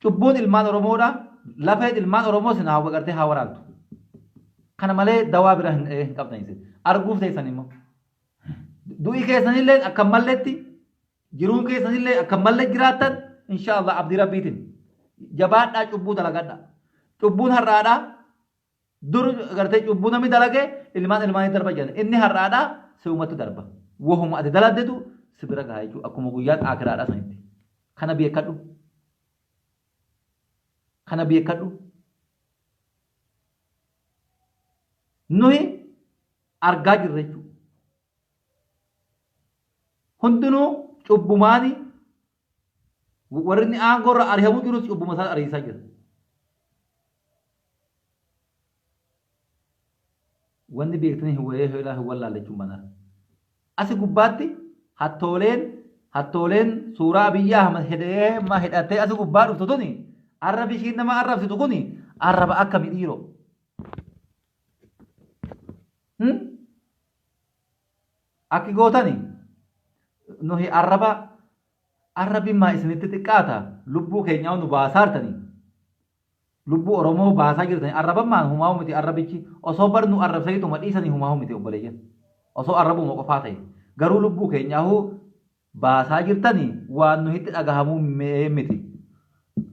Cubbuun ilmaan Oromoodha. Lafeen ilmaan Oromoo sin haa gartee haa waraantu. Kana malee dawaa bira hin qabdan isin. Arguuf teessan immoo. Du'i keessanillee akka malletti jiruun keessanillee akka malle jiraattan insha Allah abdii rabbiitiin. Jabaadhaa cubbuu dalagadhaa. Cubbuun har'aadhaa Dur gartee cubbuu namni dalage ilmaan ilmaanii darba jedhan. Inni har'aadhaa si'umatti darba. Wahuma ati daladdetu si bira gaha jechuudha. Akkuma guyyaan aakiraadhaa sanitti. Kana beekadhu. Kana beekadhu. Nuyi argaa jirra jechuudha. Hundinuu cubbumaani warri inni aangoo irra ari'amuu jirus cubbuma isaa ariisaa jira. Wanni beektanii hin wayee hoolaa hin wallaalle jechuun banaa. Asi gubbaatti hattooleen hattooleen suuraa Abiyyi Ahmad hidhee ma hidhattee asi gubbaa dhuftu tuni arrabi ishiin nama arrabsitu kuni arraba akkami dhiiroo. Akki gootani nuhi arraba Arrabin maa isinitti xiqqaata? Lubbuu keenyaa nu baasaartanii. Lubbuu Oromoo baasaa jirtanii. Arraban maan humaa miti arrabichi. Osoo bar nu arrabsaniituma dhiisanii humaa miti obboleeyyan. Osoo arrabuma qofaa ta'e. Garuu lubbuu keenyaahuu baasaa jirtanii waan nu hitti dhagahamuu miti.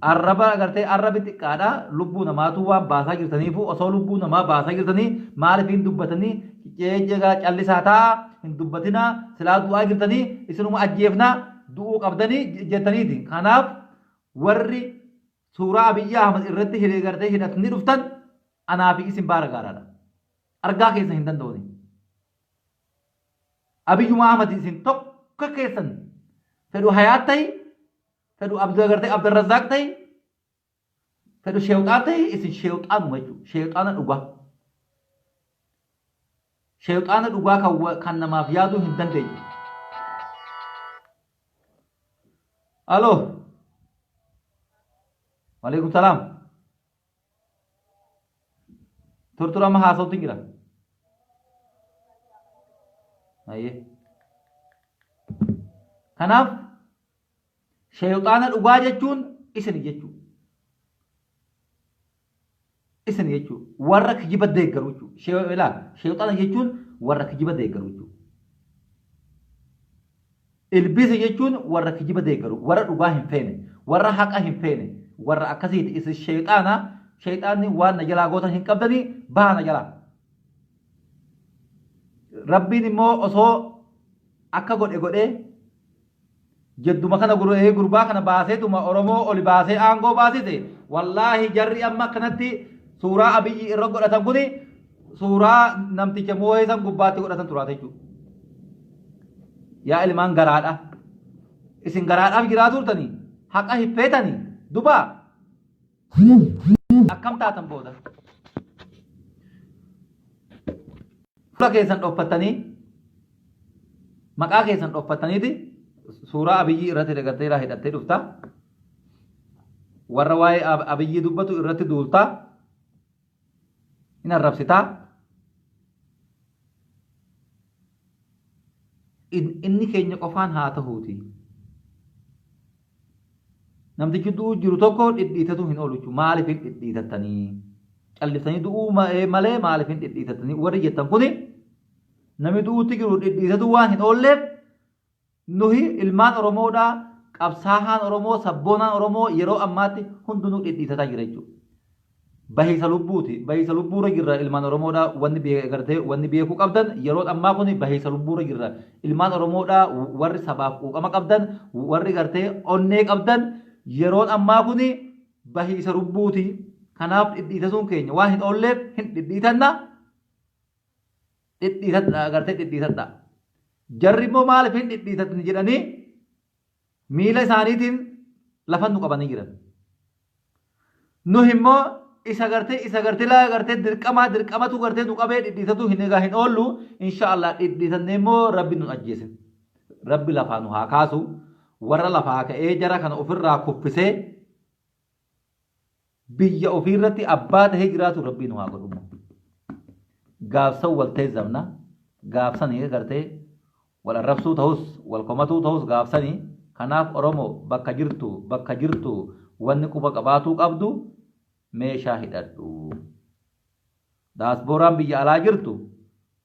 Arraba agartee arrabi xiqqaadha lubbuu namaatu waan baasaa jirtaniifu osoo lubbuu namaa baasaa jirtanii maaliif hin dubbatanii ceegaa callisaa ta'a hin dubbatinaa silaa du'aa jirtanii isinuma ajjeefnaa du'uu qabdanii jettaniiti. Kanaaf warri suuraa Abiyyi Ahmad irratti hidhee gartee hidhatanii dhuftan anaa fi isin baara gaaraadha. Argaa keessa hin danda'uni. Abiyyuma Ahmad isin tokko keessan fedhu hayaat ta'i fedhu abdul agartee Abdurrazzaaq ta'i fedhu sheewxaan ta'i isin sheewxaanuma jechuudha. Sheewxaana dhugaa. Sheewxaana dhugaa kan namaaf yaaduu hin dandeenye. Aloo. Waalaikum salaam. Turtura amma haasawutti jira. Ayyee. Kanaaf sheeyxaana dhugaa jechuun isin jechuudha. Isin jechuudha. Warra kijiba deeggaru jechuudha. Ilaa sheeyxaana jechuun warra kijiba deeggaru jechuudha. Ilbiisa jechuun warra kijiba deeggaru, warra dhugaa hin feene, warra haqa hin feene, warra akkasiiti. Isin sheeyxaana, sheeyxaanni waan na jalaa gootan hin qabdanii baha na jalaa. Rabbiin immoo osoo akka godhe godhee jedduma kana gurbaa kana baaseetuma Oromoo oli baasee aangoo baasise wallaahi jarri amma akkanatti suuraa Abiyyi irra godhatan kuni suuraa namticha moohee san gubbaatti godhatan turaate jechuudha. Yaa ilmaan garaadha. Isin garaadhaaf jiraa turtanii haqa hin feetanii dubaa akkam taatan booda. Fuula keessan dhoffattanii maqaa keessan dhoffattaniiti suuraa Abiyyii irratti dagartee irraa hidhattee dhufta. Warra waa'ee Abiyyii dubbatu irratti duulta. Hin arrabsitaa. Inni keenya qofaan haa tahuuti. Namtichi du'uu jiru tokko dhidhiitatu hin oolu jechuudha. Maaliif hin dhidhiitattanii? Calliftanii du'uu malee maaliif hin dhidhiitattanii? Warri jettan kuni namni du'uutti jiru dhidhiitatu waan hin oolleef nuhi ilmaan Oromoodhaa qabsaahaan Oromoo sabboonaan Oromoo yeroo ammaatti hundinuu dhidhiitataa jira jechuudha. Bahiisa lubbuuti. Bahiisa lubbuurra jirra ilmaan Oromoodha. Wanni gartee wanni beekuu qabdan yeroon ammaa kun bahiisa lubbuurra jirra. Ilmaan Oromoodha warri sabaaf quuqama qabdan warri gartee onnee qabdan yeroon ammaa kun bahiisa lubbuuti. Kanaaf dhidhiitasuun keenya waan hin oolleef hin dhidhiitanna. Dhidhiitadha gartee dhidhiitadha. Jarri immoo maaliif hin dhidhiitatni jedhanii miila isaaniitiin lafa nu qabanii jiran. Nuhi immoo isa gartee isa gartee laa gartee dirqamaa dirqamatu gartee nu qabee dhidhiitatu hin egaa hin oollu insha Allah dhidhiitannee immoo rabbi nu ajjeesin. Rabbi lafaa nu haa kaasu warra lafaa ka'ee jara kana ofirraa kuffisee biyya ofiirratti abbaa tahee jiraatu rabbii nu haa godhu immoo. Gaafsan wal teezzabna gaafsanii gartee wal arrabsuu tahus wal komatuu tahus gaafsanii kanaaf Oromo bakka jirtu bakka jirtu wanni quba qabaatuu qabdu meeshaa hidhadhu. Daasbooraan biyya alaa jirtu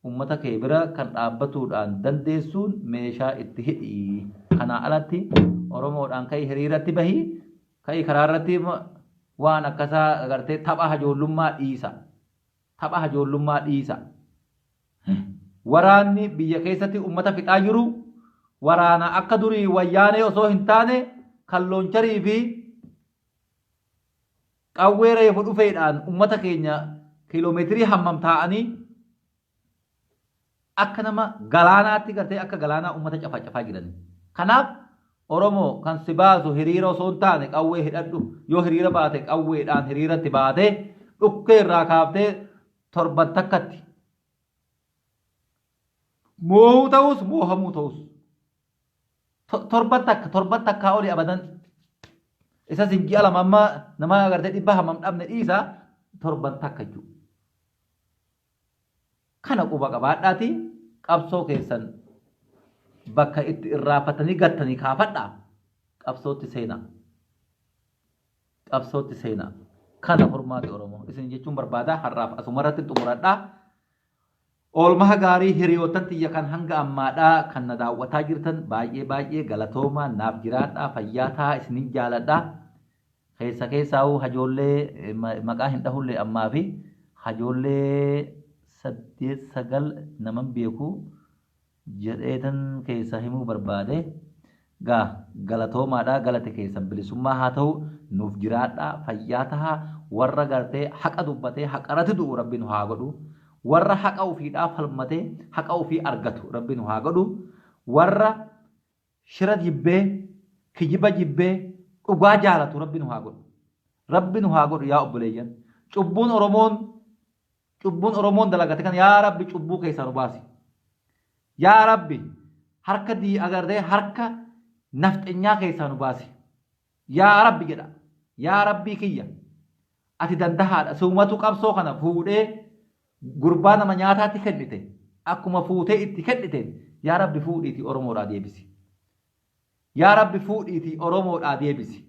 ummata kee bira kan dhaabbatuudhaan dandeessuun meeshaa itti hidhi. Kanaa alatti Oromoodhaan ka'i hiriiratti bahi ka'i karaa irratti waan akkasaa agartee tapha hajoollummaa dhiisa. Tapha hajoollummaa dhiisa. Waraanni biyya keessatti ummata fixaa jiru waraana akka durii wayyaanee osoo hin taane kan looncharii fi qawwee reefu dhufeedhaan ummata keenya kiiloomeetirii hammam taa'anii akka nama galaanaatti gartee akka galaanaa ummata cafacafaa jirani. Kanaaf Oromoo kan si baasu hiriira osoo hin taane qawwee hidhadhu. Yoo hiriira baate qawweedhaan hiriiratti baatee dhukkee irraa kaaftee torban takkatti moohuu ta'us moohamuu ta'us torban takka torban takkaa olii abadan isa sin ji'a lama amma nama agartee dhibba hammam dhabne dhiisa torban takka jechuudha. Kana quba qabaadhaati qabsoo keessan bakka itti irraafatanii gattanii kaafadhaa. Qabsootti seenaa. Qabsootti seenaa. Kana furmaati Oromoo. Isin jechuun barbaada har'aaf asumarratti xumuradhaa. Oolmaha gaarii hiriyoottan tiyya kan hanga ammaadhaa kan na daawwataa jirtan baay'ee baay'ee galatoomaa naaf jiraadhaa fayyaa tahaa isinin jaaladha. Keessa keessaa'uu hajoollee maqaa hin dhahullee ammaa fi hajoollee 8 9 naman beeku jedheetan keessa himuu barbaade. Gaa galatoomaadha galati keessan bilisummaa haa ta'u nuuf jiraadhaa fayyaa tahaa warra gartee haqa dubbatee haqarratti du'u rabbi nu haa godhu warra haqa ofiidhaa falmatee haqa ofii argatu rabbi nu haa godhu warra shira jibbee kijiba jibbee dhugaa jaalatu rabbi nu haa godhu rabbi nu haa godhu yaa obboleeyyan cubbuun oromoon Cubbuun Oromoon dalagate kana yaa Rabbi cubbuu keessaa nu baasi. Yaa Rabbi harka dii agartee harka nafxenyaa keessaa nu baasi. Yaa Rabbi jedha. Yaa Rabbii kiyya. Ati dandahaadha. Suumatu qabsoo kana fuudhee gurbaa nama nyaataatti kennite. Akkuma fuutee itti kenniteen yaa Rabbi fuudhiitii Oromoodhaa deebisi. Yaa Rabbi fuudhiitii Oromoodhaa deebisi.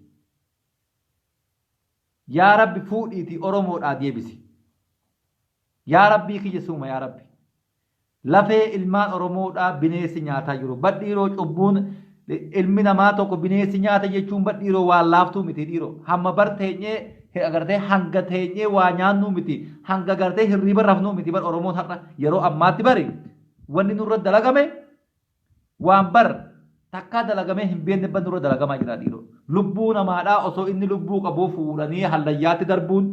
Yaa Rabbi fuudhiitii Oromoodhaa deebisi. Yaa Rabbii kiyya suuma yaa Rabbi. Lafee ilmaan Oromoodhaa bineessi nyaataa jiru. Badhiiroo cubbuun ilmi namaa tokko bineessi nyaata jechuun badhiiroo waan laaftuu miti dhiiroo. Hamma bar teenyee agartee hanga teenyee waa nyaannuu miti. Hanga gartee hirriiba rafnuu miti bar Oromoon har'a yeroo ammaatti bari wanni nurra dalagame Waan bar takkaa dalagamee hin beekne bar nurra dalagamaa jira dhiiroo. Lubbuu namaadhaa osoo inni lubbuu qabuu fuudhanii hallayyaatti darbuun.